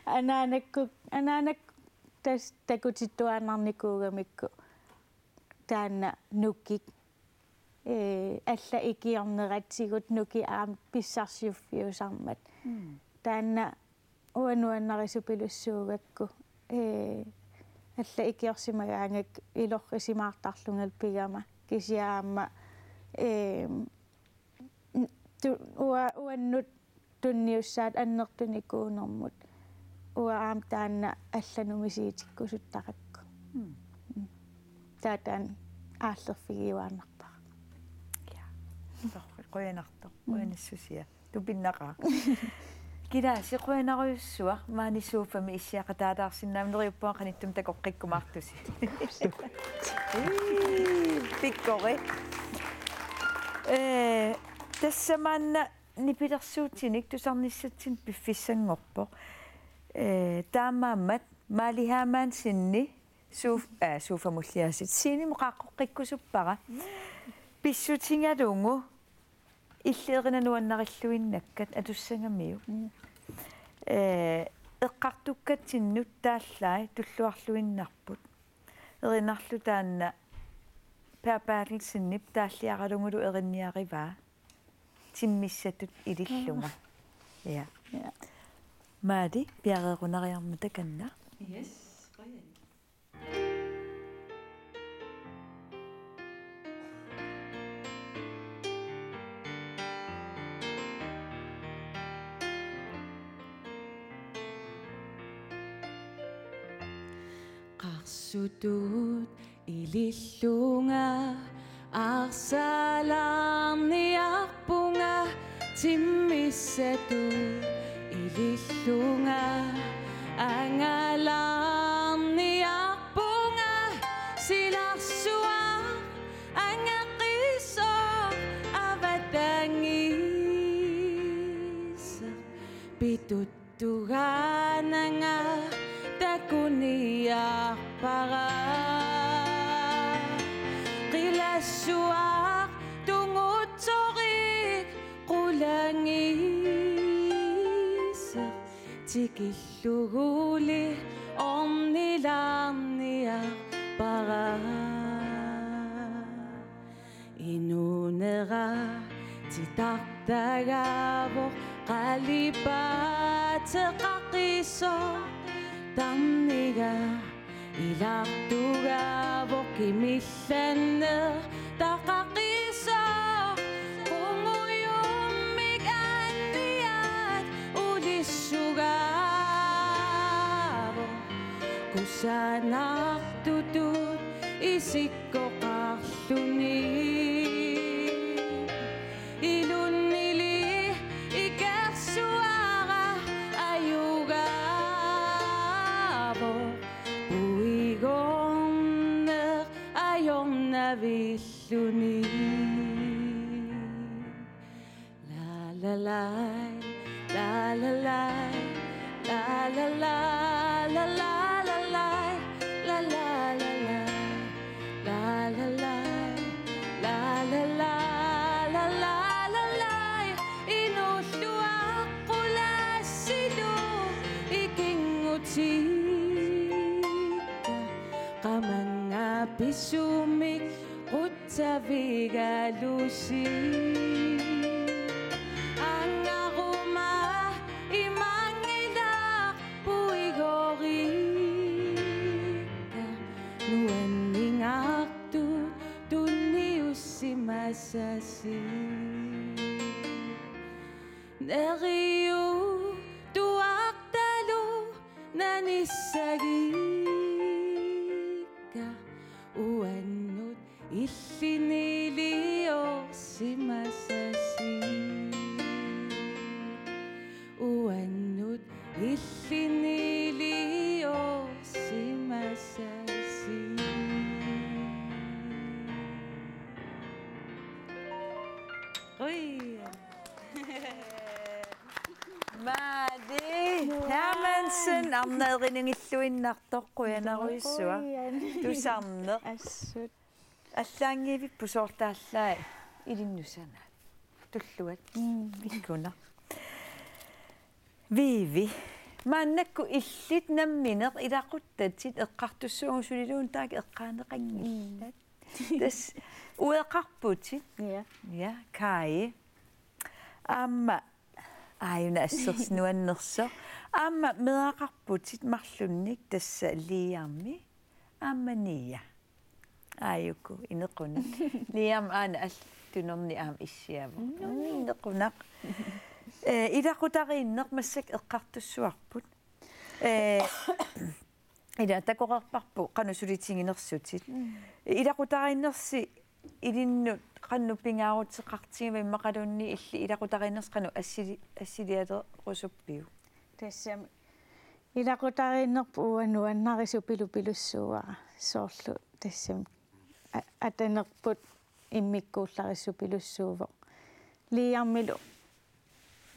Anaanakkut, anaanakkut tassa takutittuaannarnikuugamikku taanna nukik. Ee, alla ikiorneratigut nukik aamma pissarsiuffiusarmat. Mm. Taanna uanga nuannarisupilussuugakku. Ee, alla ikiorsimagaangakku ilorrisimaartarlungalu pigama. Kisianni aamma, ee, n-, tu-, ua-, uannut tunniussaat annertunikuunermut. Uanga aamma taanna allanut misigitikkusuttarakku. Mm. Mm. Taava taanna aallerfigiuaannarpara. Ja. Torrak, qujanartoq, mm, qujanassusia. Tupinnaqaaq. Kilaasi, qujanarujussuaq, maani sofami issiaqataalaarsinnaammat, neriuppunga qanittumi takoqqikkumaartusi. Ii, pikkori. Ee, tassa maanna nipilersuutinik tusarnissatsinnut piffissanngorpoq. Ee, taamaammat Maali Hermansenip sof-, aa, sofamulli aasiit scenemut qaaqqoqqikkusuppara. Pissutigalugu illit erinat nuannarilluinnakkat atussagamiuk. Mm. Ee, eqqartukkatsinnut taallai tulluarluinnarput. Erinarlu taanna Per Berthelsenip taalliaralugulu erinniarivaa. Timmissatut ilillunga. Aa. Ja. Ja. Maali, piareerunariarmat takanna. Yes, qujan. Qarsutut ilillunga arsalaarniarpunga, timmissatut ilillunga angalaarniarpunga, silarsuaq angaqisoq avatangiiseq, pitut tugaananga takuniarpara. Qilassuaq tungutsorik qulangiiseq, tikilluguli ornilaarniarpara. Inuunera titartagavoq qalipaateqaqisoq, tarniga ilartugavoq, kimillanneq taqaqisoq, qungujummik anniat ulissugavoq, kusanartutut isikkoqarluni. Ilunnili ikersuara ajugavoq, puigorneq ajornavilluni. La la lai, la la lai, la la la, la la la lai, la la la lai, la la la lai, la la la la, la la la lai. Inuulluaqqulassilu ikinngutikka, qamannga pisumik qut- savigalusi. Angaruma imanngilaq puigorikka, nuanningartut tunniussimasasi. Neriuutuartalu nanissagikka, uannut illiniliorsimasasi. Uannut illiniliorsimasasi. Ui. Maali Hermansen, arnaq erinigilluinnartoq, qujanarujussuaq. Qujan. Tusarneq. Assut. Allaanngivipput soorlu taallai ilinnut sanaat. Tulluat. Mm. Ikkuna. Vivi, maannakkut illit nammineq ilaquttatit eqqartussaagut suliluunniit taakku eqqaaneqanngillat. Tassa ueqarputit. Ja. Ja, Kaj. Aamma, aajuna assersuut nuannersoq. Aamma meeraqarputit marlunnik tassa Liami aamma Nia. Aajuku, inequnaq. Liam aana allat tunerni aamma issiavoq. Mm. Inequnaq. Eh, ilaqutariinneq massakkut eqqartussavarput. Eh, ila takoreerparput qanoq sulitiginersutit. Mm. Ilaqutariinnersi ilinnut qanoq pingaaruteqartigiva immaqaluunniit illit ilaqutariinnersi qanoq assili-, assilialerusuppiuk? Tassami ilaqutariinnerput uanga nuannarisup pilupilussuuara soorlu tassami a-, atanerput immikkuullarissuppilussuuvoq. Liamilu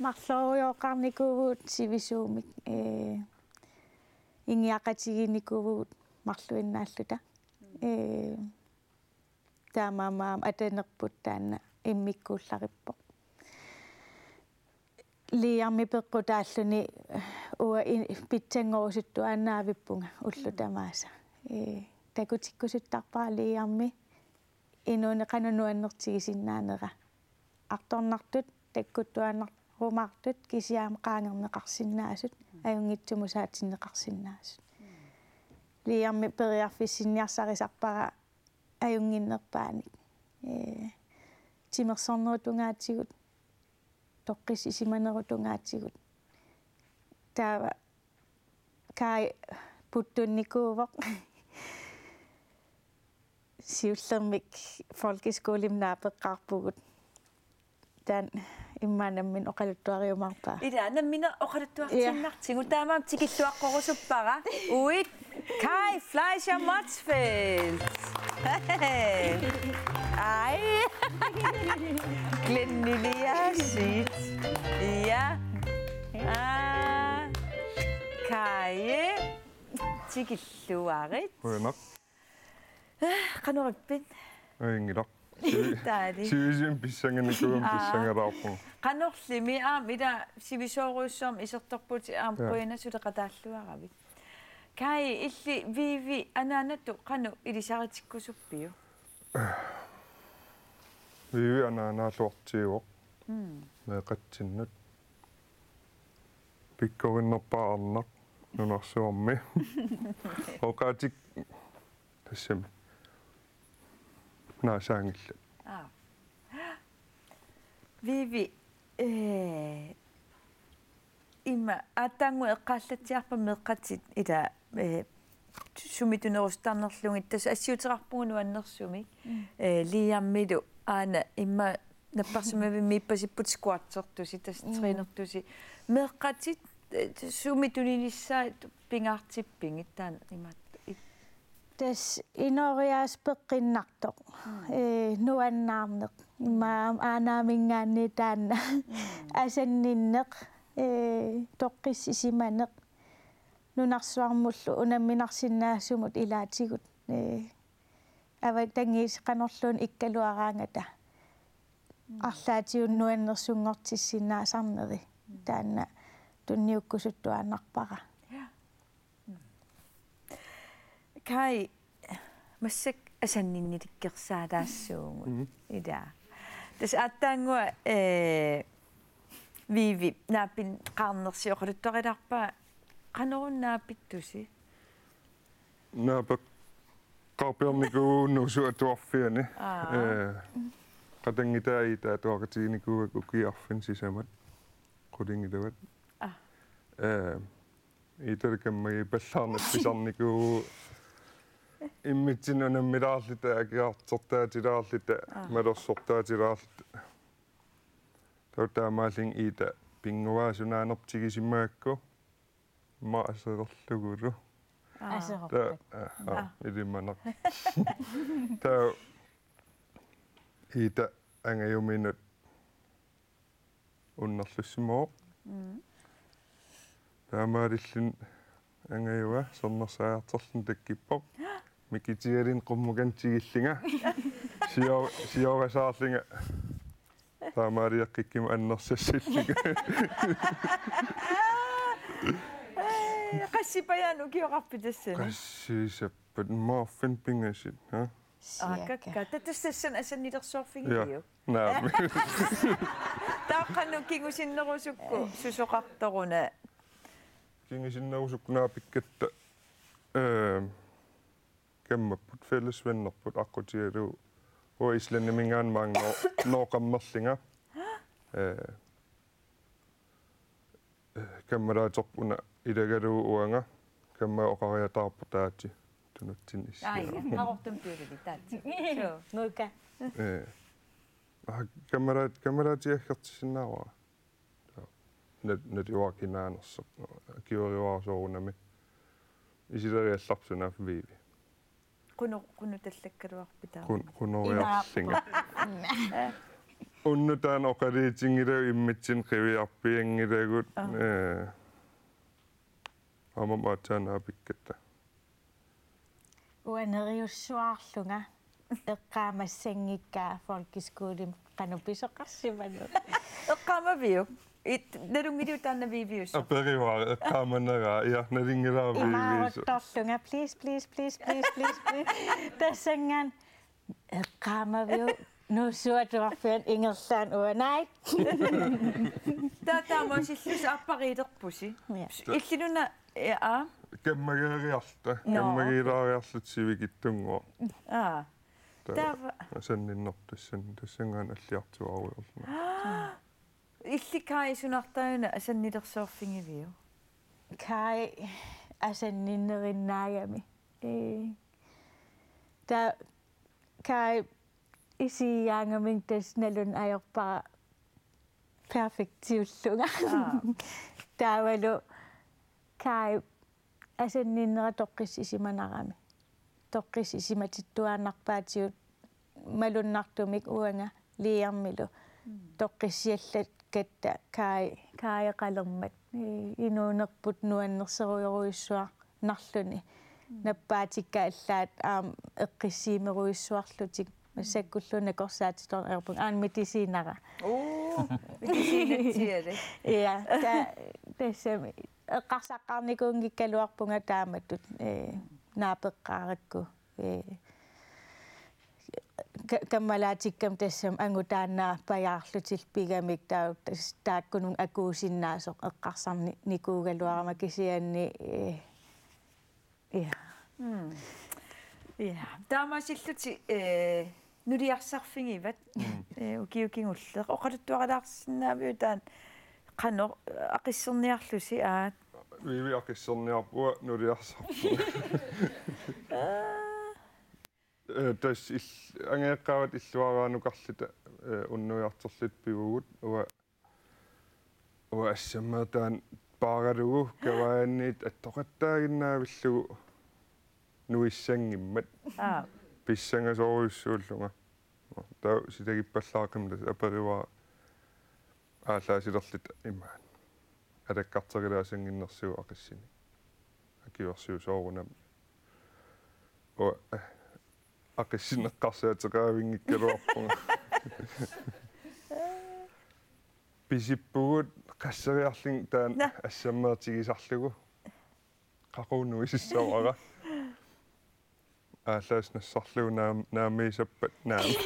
marloriooqarnikuuvugut sivisuumik, ee, ingiaqatigiinnikuuvugut marluinnaalluta. Ee, taamaammat aamma atanerput taanna immikkuullarippoq. Liami peqqutaalluni uanga i-, pitsanngorusuttuaannaavippunga ullut tamaasa. Ee, takutikkusuttarpara Liami inuuneq qanoq nuannertigisinnaanera. Artornartut takkuttuaannarumaartut kisianni aamma qaangerneqarsinnaasut, ajunngitsumut saatinneqarsinnaasut. Liami periarfissinniarsarisarpara ajunnginnerpaanik. Ee, timersornerup tungaatigut, toqqissisimanerup tungaatigut. Taava Kaj puttunnikuuvoq. Siullermik folkeskolimi naapeqqaarpugut. Taanna immaqa nammineq oqaluttuariumaarpaa. Ila, nammineq oqaluttuartiinnartigu. Ja. Taamaammat tikilluaqqorusuppara. Uit Kaj Fleischer Motzfeldt. Aj. Glenn Eliasit. Ja. Aa. Kaj. Tikilluarit. Qujanaq. Qanoq ippit? Ajunngilaq. Sivi-, taali. Sivisuumik pissanganikuugama. Aa. Pissangalaarpunga. Qanorlimi aamma ila sivisoorujussuarmik isertorputit aamma. Ja. Qujanaq suleqataalluaravit. Kaj, illit Vivi anaanatut qanoq ilisaritikkusuppiuk? Vivi anaanaalluartiuvoq. Mm. Meeqqatsinnut. Pikkorinnerpaaq arnaq nunarsuarmi. Oqaatik tassami naasaanngillat. Aa. Vivi, eh, immaqa aatsaannguaq eqqaallatsiarpat meeqqatit ila, eh, sumi tunerusuttarnerlugit, tassa assiuteqarpugut nuannersumik. Mm. Eh, Liamilu aana immaqa napparsimmavimmi ippasipput squatsertusi, tassa. Mm. Trænertusi. Meeqqatit, eh, sumi tuninissaat pingaartippigit taanna imaattoq? Tassa inooriaaseq peqqinnartoq. Mm. Ee, nuannaarneq. Immaqa aanaaminngaanniit taanna. Mm. Asanninneq, ee, toqqissisimaneq. Nunarsuarmullu unamminarsinnaasumut ilaatigut. Ee, avatangiisit qanorluunniit ikkaluaraangata. Mm. Arlaatigut nuannersunngortissinnaasarneri. Mm. Taanna tunniukkusuttuaannarpara. Ja. Mm. Kaj, massakkut asanninnilikkersaalaassuugut. Mhm. Ila. Tassa aatsaannguaq, eh, Vivi, naapinneqarnersi oqaluttuarilaarpara, qanoruna naapittusi? Naapeqqaarpiarnikuuvugut Nuussup Atuarfiani. Aa. Eh, qatanngutai taava atuaqatiginikuuakka ukiut arfineq sisamat. Qulingiluat. Aa. Eh, Iitali kammagipallaarneq pisarnikuuvugut immitsinnut unammilaarluta, akiartortaatilaarluta, aa, malersortaatilaarluta. Taava taamaalilluni Iita pinnguaa sunaanerput tigusimaakku. Immaqa aserorlugulu. Aa. Aserorpat. Taava, aa, aa, aa, ilimanaq. Taava Iita angajuminut unnerlussimavoq. Mm. Taamaalilluni angajua sermersaajartorluni takkippoq. Mikitialini qummukanut tigillunga. Sio-, siorasaarlunga. Taamaaliaqqikkuma annersassallunga. Qassipajaanut ukioqarpit tassani? Qassiisappat, muffin pingasut, ha? Aa, cirka. Kakkaak. Taava tassa tassani asannilersuarfigiviuk? Ja. Naamik. Taava qanoq kingusinnerusukku susoqartoruna? Kingusinnerusukku naapikkatta, ehm, kammapput fællesvennerput aqqutigalugu, uanga Islandiminngaanniit maanga Nor-, Norqammerlunga. Eh, eh, kammalaaterput una ilagalugu uanga, kamma oqariataarpoq taatsi tunutsinni. Ai, Qaqortumi tuulili taatsi. Suu. Nuka. Eh. Ah, kammalaat-, kammalaatigut aggertissinnaavara. Nat-, naluara kinaanersoq. Akiueruara soorunami. Isileriallarput sunaaffa Vivi. Qunu-, qunutallakkaluarpit taava? Qun-, qunoriarlunga. Unnuk taanna oqaluutinngilagut immitsinnut qiviarpianngilagut. Aa. Eh. Aamma aatsaat naapikkatta. Uanga neriussuarlunga eqqaamassanngikkaa folkeskolimi qanoq pisoqarsimanut. Eqqaamaviuk? It-, nalunngiliuk taanna Viviusoq? Aperivara eqqaamanera, ja, nalunngilara Viviusoq. Imaaruttorlunga, please, please, please. Tassanngaannaq eqqaamaviuk? Nuussuatuarfianut ingerlaannaq uanga, naak. Taava taamaasillusi aappariilerpusi. Ja. Illiluna, ja, aa? Kammageeriarluta. Nå, kammagiilaariarluta sivikitsunnguaq. Aa. Ta-, taava asanninnerput tassan-, tassanngaannaq alliartuarujoorlunga. Illit Kai sunartaajuna asannilersuarfigiviuk? Kai asanninnerinnaagami. Ee. Taava Kai isigigaangamigit tassa nalunngilaq ajorpara perfektiullunga. Aa. Taavalu Kai asanninnera toqqissisimanarami. Toqqissisimatittuaannarpaatigut malunnartumik uanga Liamilu. Mm. Toqqissiallakkatta Kai, Kai qalermat. Ee, inuunerput nuannersorujorujussuarnarluni. Mm. Nappaatikka allaat aamma eqqissiimerujussuarlutik. Massakkulluunniit nakorsaatitorneq ajorpunga. Aana mediciinera. Oo, mediciinatsiali. Ja, ta-, tassami eqqarsaqqaarnikuunngikkaluarpunga taamatut, ee, naapeqqaarakku. Ee, ka-, kammalaatikkami tassami angutaannaapajaarlutillu pigamik, taava tas-, taakkununnga akuusinnaasoq eqqarsarnikuugaluarama kisianni, ee, ja. Mm. Ja. Taamaasillutit, eh, nuliarsarfigivat, mm, eh, ukioq kingulleq. Oqaluttuarilaarsinnaaviuk taanna qanoq, eh, aqisserniarlusi, aat? Vivi aqisserniarpunga, nuliarsarpunga. Aa. Eh, tassa ill-, angajoqqaavat illuaraanukarluta, eh, unnuiartorluta pivugut, uanga Uanga assammeertaan paaralugu kavaajanniit attoqattaaginnaavillugu nuissanngimmat. Aa. Pissangasorujussuullunga. Taava silagippallaaqimmat tassa aperivara aallaasilerluta imaat. Alakkarterilaasannginnersugut aqissunik. Akiorsiusoorunami. Uanga, eh, aqissuneqqarsaateqaavinngikkaluarpunga. Pisippugut qasseriarlunga taanna. Naa. Assammeertigisarlugu. Qaqugu nuisussavara. Aallaasut nassarlugu naam-, naamiisappat naami.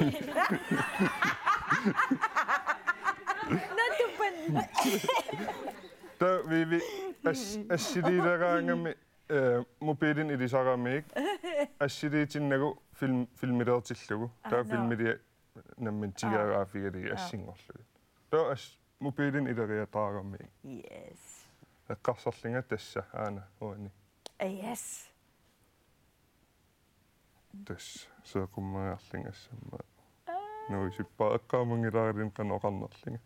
Natupan. Taava Vivi as-, assiliileraangami, eh, mobiilinik ilisaramiuk assiliitinnagu film-, filmiliortillugu. Aa, taava, nå, filmiliaq nammineq tigaagaafigalugit, aa, assinngorlugit. Taava as-, mobiilinik ileriataaramiuk. Yes. Eqqarsarlunga tassa aana uani. Yes. Tassa seeqummaariarlunga assammeeq. Aa. Nuisippara, eqqaamanngilara qanoq oqarnerlunga.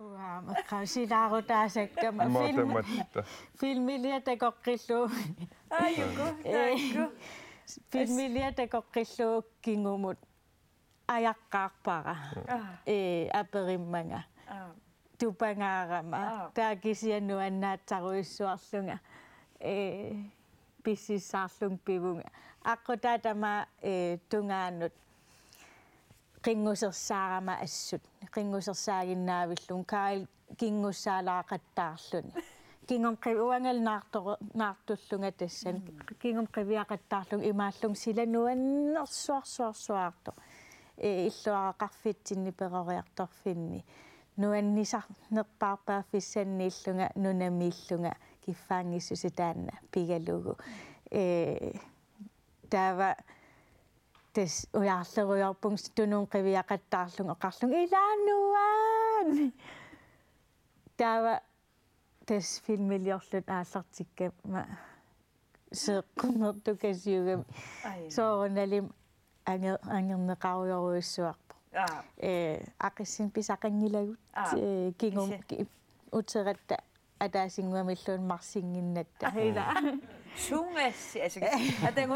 Uanga eqqaasilaarutaasakka aamma. Ima film-, tamatta. Filmiliaq takoqqillugu. Aajuku, ee, taakku. Filmiliaq takoqqillugu kingumut ajaqqaarpara. Aa. Ee, aperimmanga. Aa. Tupangaarama. Aa. Taava kisianni nuannaartarujussuarlunga. Ee, pississaarlunga pivunga. Aqqutaa tamaat, ee, tungaanut qinngusersaarama assut. Qinngusersaaginnaavillugu Kyle kinngussaalaaqattaarluni. Kingumut qivi-, uangalu naartoru-, naartullunga tassani. Mm. Kingumut qiviaqattaarlunga imaallunga sila nuannersuarsuarsuartoq. Ee, illuaraqarfitsinni peroriartorfinni. Nuannisarnerpaarpaaffissanniillunga nunamiillunga kiffaanngissuseq taanna pigalugu. Ee, taava tassa ujarlerujoorpunga tunumut qiviaqattaarlunga oqarlunga: "Ilaa nuann!" Taava tassa filmiliorluta aallartikkama seeqqunnertukasiugami. Ai. Soorunalimi anger-, angerneqarujorujussuarpoq. Aa. Ee, aqissinit pisaqanngilagut. Aa. Ee, kingum-, kisi- ki-, uteratta ataasinnguamilluunniit marsinnginnatta. Aa. Ila. Suungassi, altså, atagu,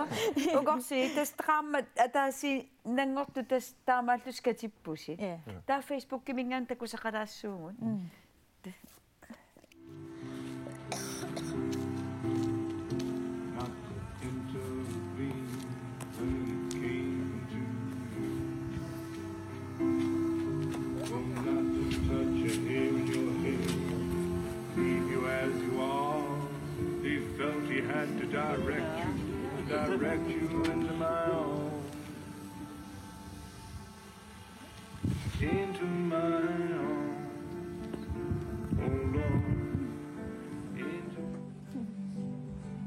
ukorsi, tassa qaammat ataasiinnanngortut tassa taamaallusi katippusi. Ja. Taava Facebookiminngaanniit takusaqalaassuugut. Mm. Not to intervene when it came to you. Oh, not to touch a hair in your head. Leave you as you are. He felt he had to direct you, direct you into my arms. Into my arms, oh Lord, into.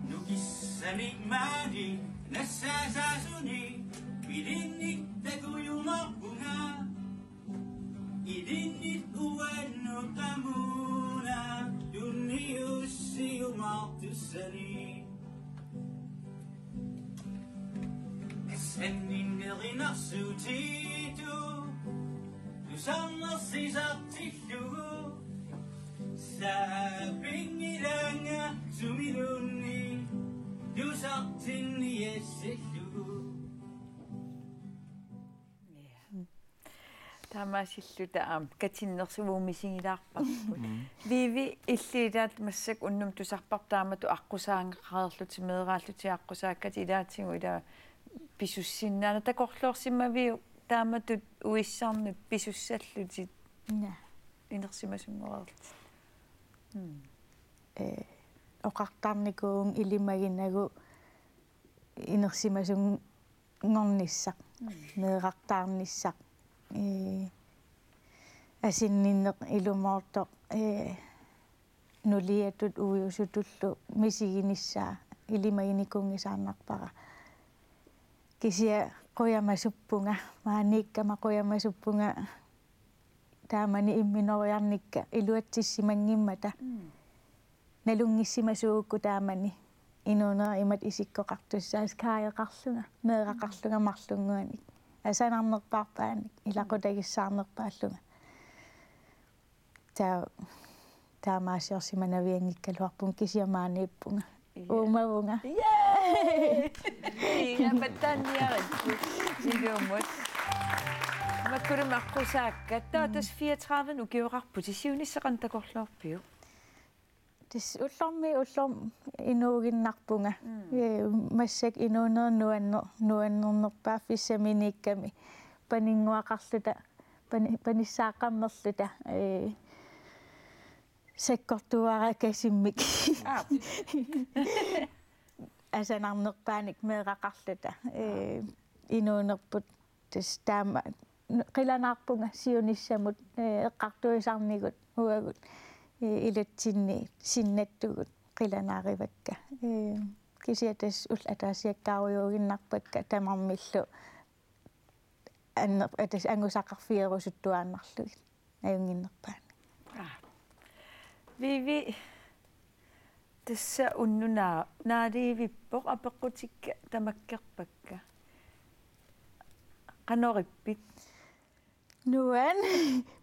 Nukissanik maani nassaasasunik pilinnik takujumaarpunga. Ilinnit uannut qamuuna tunniussiumaartussani. Sanninnerinarsutitu tusarnarsisartillugu saapinngilanga sumiluunniit tusartinniassallugu. Taamaasilluta aamma katinnersuummisigilaarparput. Mm. Vivi, illit ilaat massakkut unnuk tusarparput taamatut aqqusaagaqareerlutit meeraallutit aqqusaakkatit ilaatigut ila pisussinnaanera takorloorsimaviuk taamatut uissarnut pisussallutit? Naa. Inersimasunngoreerlutit. Mm. Ee, oqartarnikuuvunga ilimaginagu inersimasunngornissaq, mm, meerartaarnissaq. Ee, asinninneq ilumoortoq, ee, nuliatut uiusutullu misiginissaa ilimaginikuunngisaannarpara. Kisianni qujamasuppunga, maaniikkama qujamasuppunga taamani imminoriarnikka iluatsissimanngimmata. Mm. Nalunngissimasuugukku taamani inuunerit imatut isikkoqartussaasoq kaajeqarlunga, meeraqarlunga marlunnguanik. Asanarnerpaarpaanik, ilaqutagissaarnerpaallunga. Taa-, taamaasiorsimanavianngikkaluarpunga kisianni maaniippunga. Ja. Uumavunga. Yay! Iga pattaanniarit. Ilumut. Makkulumik aqqusaakkat. Taava tassa fireogtredive ukioqarputit, siunissaq qanoq takorloorpiuk? Tassa ullormiit ullormut inuuginnarpunga. Mm. Ee, massakkut inuunerit nuanner-, nuannernerpaaffissaminiikkami paninnguaqarluta, pani-, panissaaqqammerluta, ee, sakkortuarakasimmik. Aap. Asanarnerpaanik meeraqarluta. Ee, inuunerput tassa taama qilanaarpunga siunissamut, ee, eqqartuisarnigut uagut, ee, ilatsinniissinnattugut qilanaarivakka. Ee, kisianni tassa ullut ataasiakkaarujuuginnarpakka tamarmillu anner-, tassa angusaqarfigerusuttuaannarlugit ajunnginnerpaani. Aa. Vivi, tassa unnuk naa-, naalivippoq, apeqqutikka tamakkerpakka. Qanorippit? Nuann.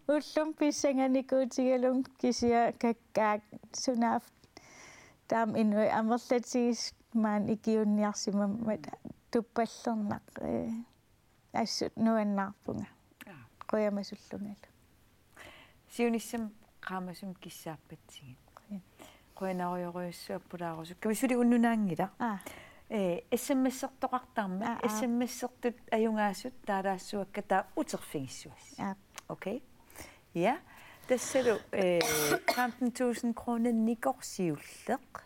Ullumi pissanganikuutigalugu kisianni kakkaak sunaaffa taama inuit amerlatigisut maani ikiuunniarsimammata tuppallernaq, ee, assut nuannaarpunga. Aa. Qujamasullungalu. Siunissami qaamasumi kissaappatsigit. Qujan. Qujanarujorujussuaq pulaarusukkavit, suli unnunaanngilaq. Aa. Ee, S M S-ertoqartarmat, aa, aa, S M S-ertut ajugaasut taalaassuakka taava uterfigissavassi. Aa. Okay. Ja. Tassalu, eh, femten tusind kroner nikoq siulleq.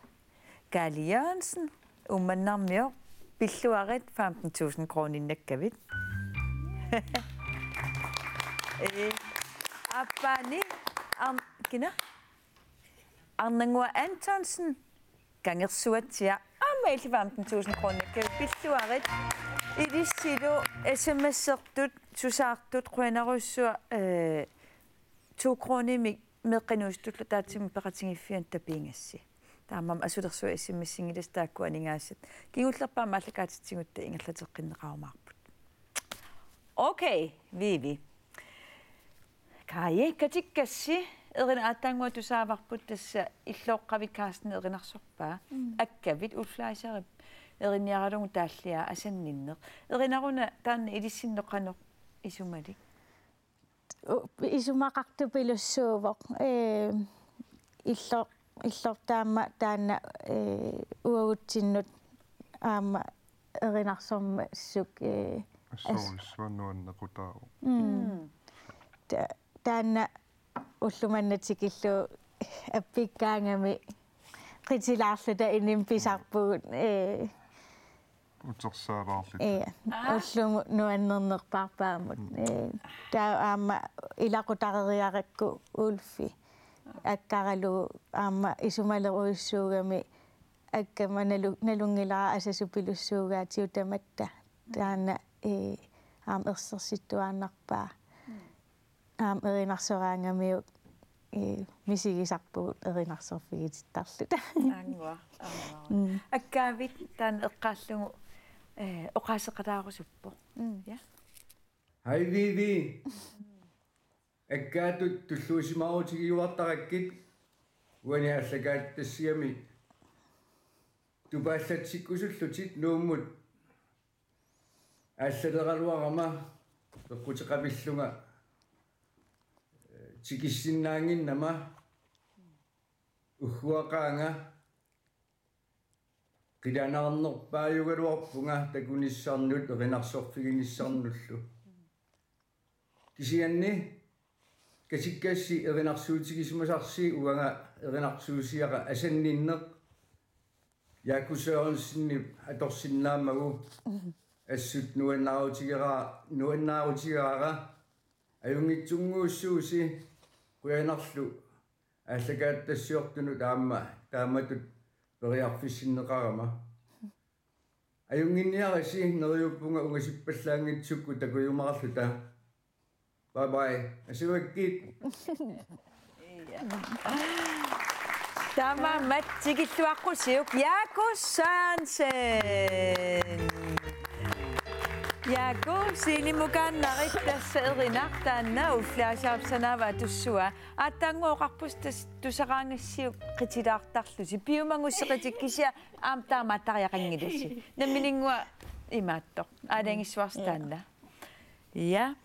Kaali Jørgensen, Uummannarmioq, pilluarit femten tusind kroniinnakkavit. Eh, aappaani, Arn-, kina? Arnannguaq Antonsen, Kangersuatsiaq, aamma illit femten tusind kroniinnakkavit, pilluarit. Ilissilu S M S-ertut, tusaartut, qujanarujussuaq, eh, to kronimik meeqqat inuusuttullu ataatsimut peqatigiiffianut tapiigassi. Taamaammat asulersuaq S M S-inngilasi taakku aningaasat. Kingullerpaamik aallakaatitsigutta ingerlateqqinneqarumaarput. Okay, Vivi. Kaja, katikkassi, erina aatsaannguaq tusaavarput tassa illoqqavik Carsten erinarsorpaa. Mm. Akkavit Ulf Fleischerip erinniaralugu taalliaa asanninneq. Erinaruna taanna ilissinnut qanoq isumalik? U-, isumaqartupilussuuvoq, ee, illo-, illortaamma taanna, ee, uagutsinnut aamma erinarsormassuk, ee, as-, assorsuaq nuannequtaavoq. Mm. Mm. Ta-, taanna ulloq manna tikillugu appikkaangami qitilaarluta inim pisarpugut, ee, utersaalaarluta. Ee, aa, ullugu nuannernerpaarpaammut. Mm. Ee, taava aamma ilaqutariarakku Ulfi. Akkaralugu aamma isumalerujussuugami akkama nalu-, nalunngilara asasupilussuugaatigut tamatta. Taanna, ee, aamma ersersittuaannarpaa. Mm. Aamma erinarsoraangamiuk, ee, misigisarpugut erinarsorfigitittarluta. Aangua, aangua. Mm. Akkaavit taanna eqqaallugu, ee, oqaaseqataarusuppoq. Mm. Ja. Hej, Vivi. Akkaatut tulluusimaarutigiuartarakkit uani aallakaatittassigami tupaallatisikkusullutit Nuummut aallaleraluarama peqquteqavillunga, ee, tikissinnaannginnama ugguaqaanga qilanaarnerpaajugaluarpunga takunissannut erinarsorfiginissannullu. Kisianni katikkassi erinarsuutigisimasarsi uanga erinarsuusiara asanninneq Jaaku Sørensenip atorsinnaammagu assut nuannaarutigaara, nuannaarutigaara ajunngitsunnguussuusi qujanarlu aallakaatitassiortunut aamma taamatut periarfissinneqarama. Ajunnginniarisi neriuppunga ungasippallaanngitsukkut takujumaarluta. Bye bye. Asuakkit. Taamaammat tikilluaqqusiuk Jaaku Sørensen. Jaaku, scenemukaannarit tassa erinaq taanna Ulf Fleischerip sanaava atussuaa. Aatsaannguaq oqarpusi tassa tusaraangassiuk qitilaartarlusi. Piumagussi qitikka kisianni aamma taamaattariaqanngilasi. Nammineerlunga imaattoq. Aalajangissuarsi taanna. Ja.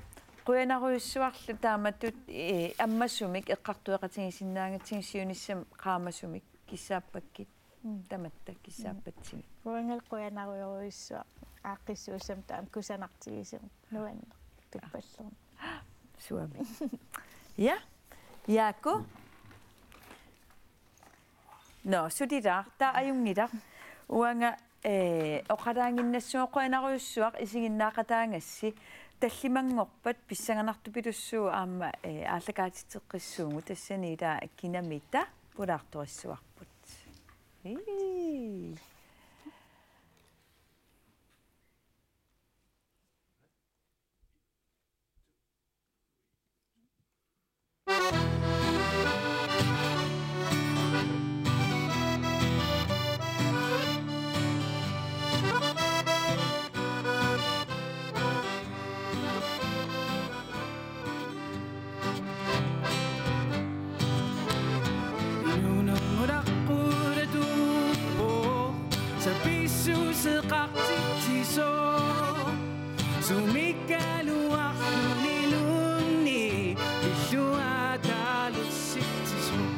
Qujanarujussuarlu taamatut, eh, ammasumik eqqartueqatigisinnaagatsigu siunissami qaamasumik kissaappakkit. Mm. Tamatta kissaappatsigit. Uangalu qujanarujorujussuaq aaqqissuussamik taama kusanartigisumik nuanneq tuppallernera. Suami. Ja. Jaaku. Nå, sulilaaq, taava ajunngilaq. Uanga, eh, oqalaaginnassuugut, qujanarujussuaq isiginnaaqataagassi, tallimanngorpat pissanganartupilussuuvoq aamma, eh, aallakaatitseqqissuugut, tassani ila kinamita pulaartorissavarput. Ii. Nunanngulaqqulatuppoq sapissuseqartitsisoq. Sumikkaluarluni nuunneq illuataalersitsisoq.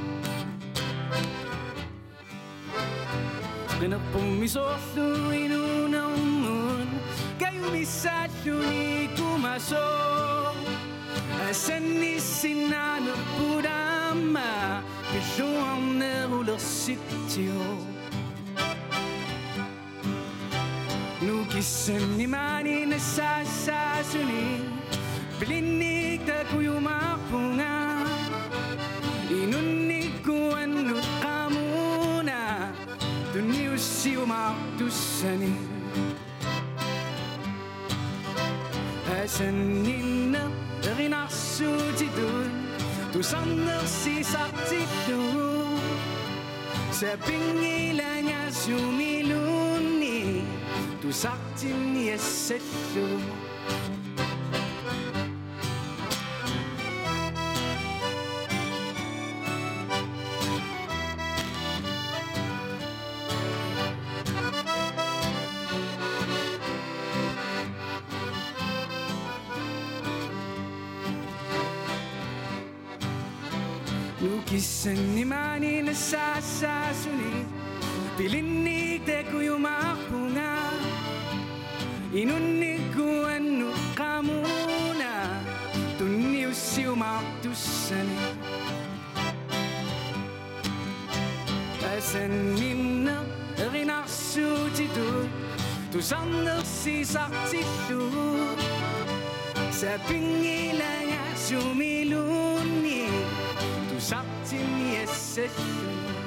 Qinerpummi soorlu inuunermut kajumissaalluni kumasoq. Asannissinnaanut pulaama pilluarnerulersitsivoq. Nukissanni maani nassaassaasunik pilinnik takujumaarpunga. Inunnikuannut qamuuna tunniussiumaartussani. Asanninneq erinarsuutitut tusarnersisartillugu. Sapinngilanga sumiluunniit tusartinniassallugu. Nukissanni maani nassaassaasunik pilinnik takujumaarpunga. Inunnikuannut qamuuna tunniussiumaartussani. Asanninneq erinarsuutitut tusarnersisartillugu. Sapinngilanga sumiluunniit tusartinniassallugu.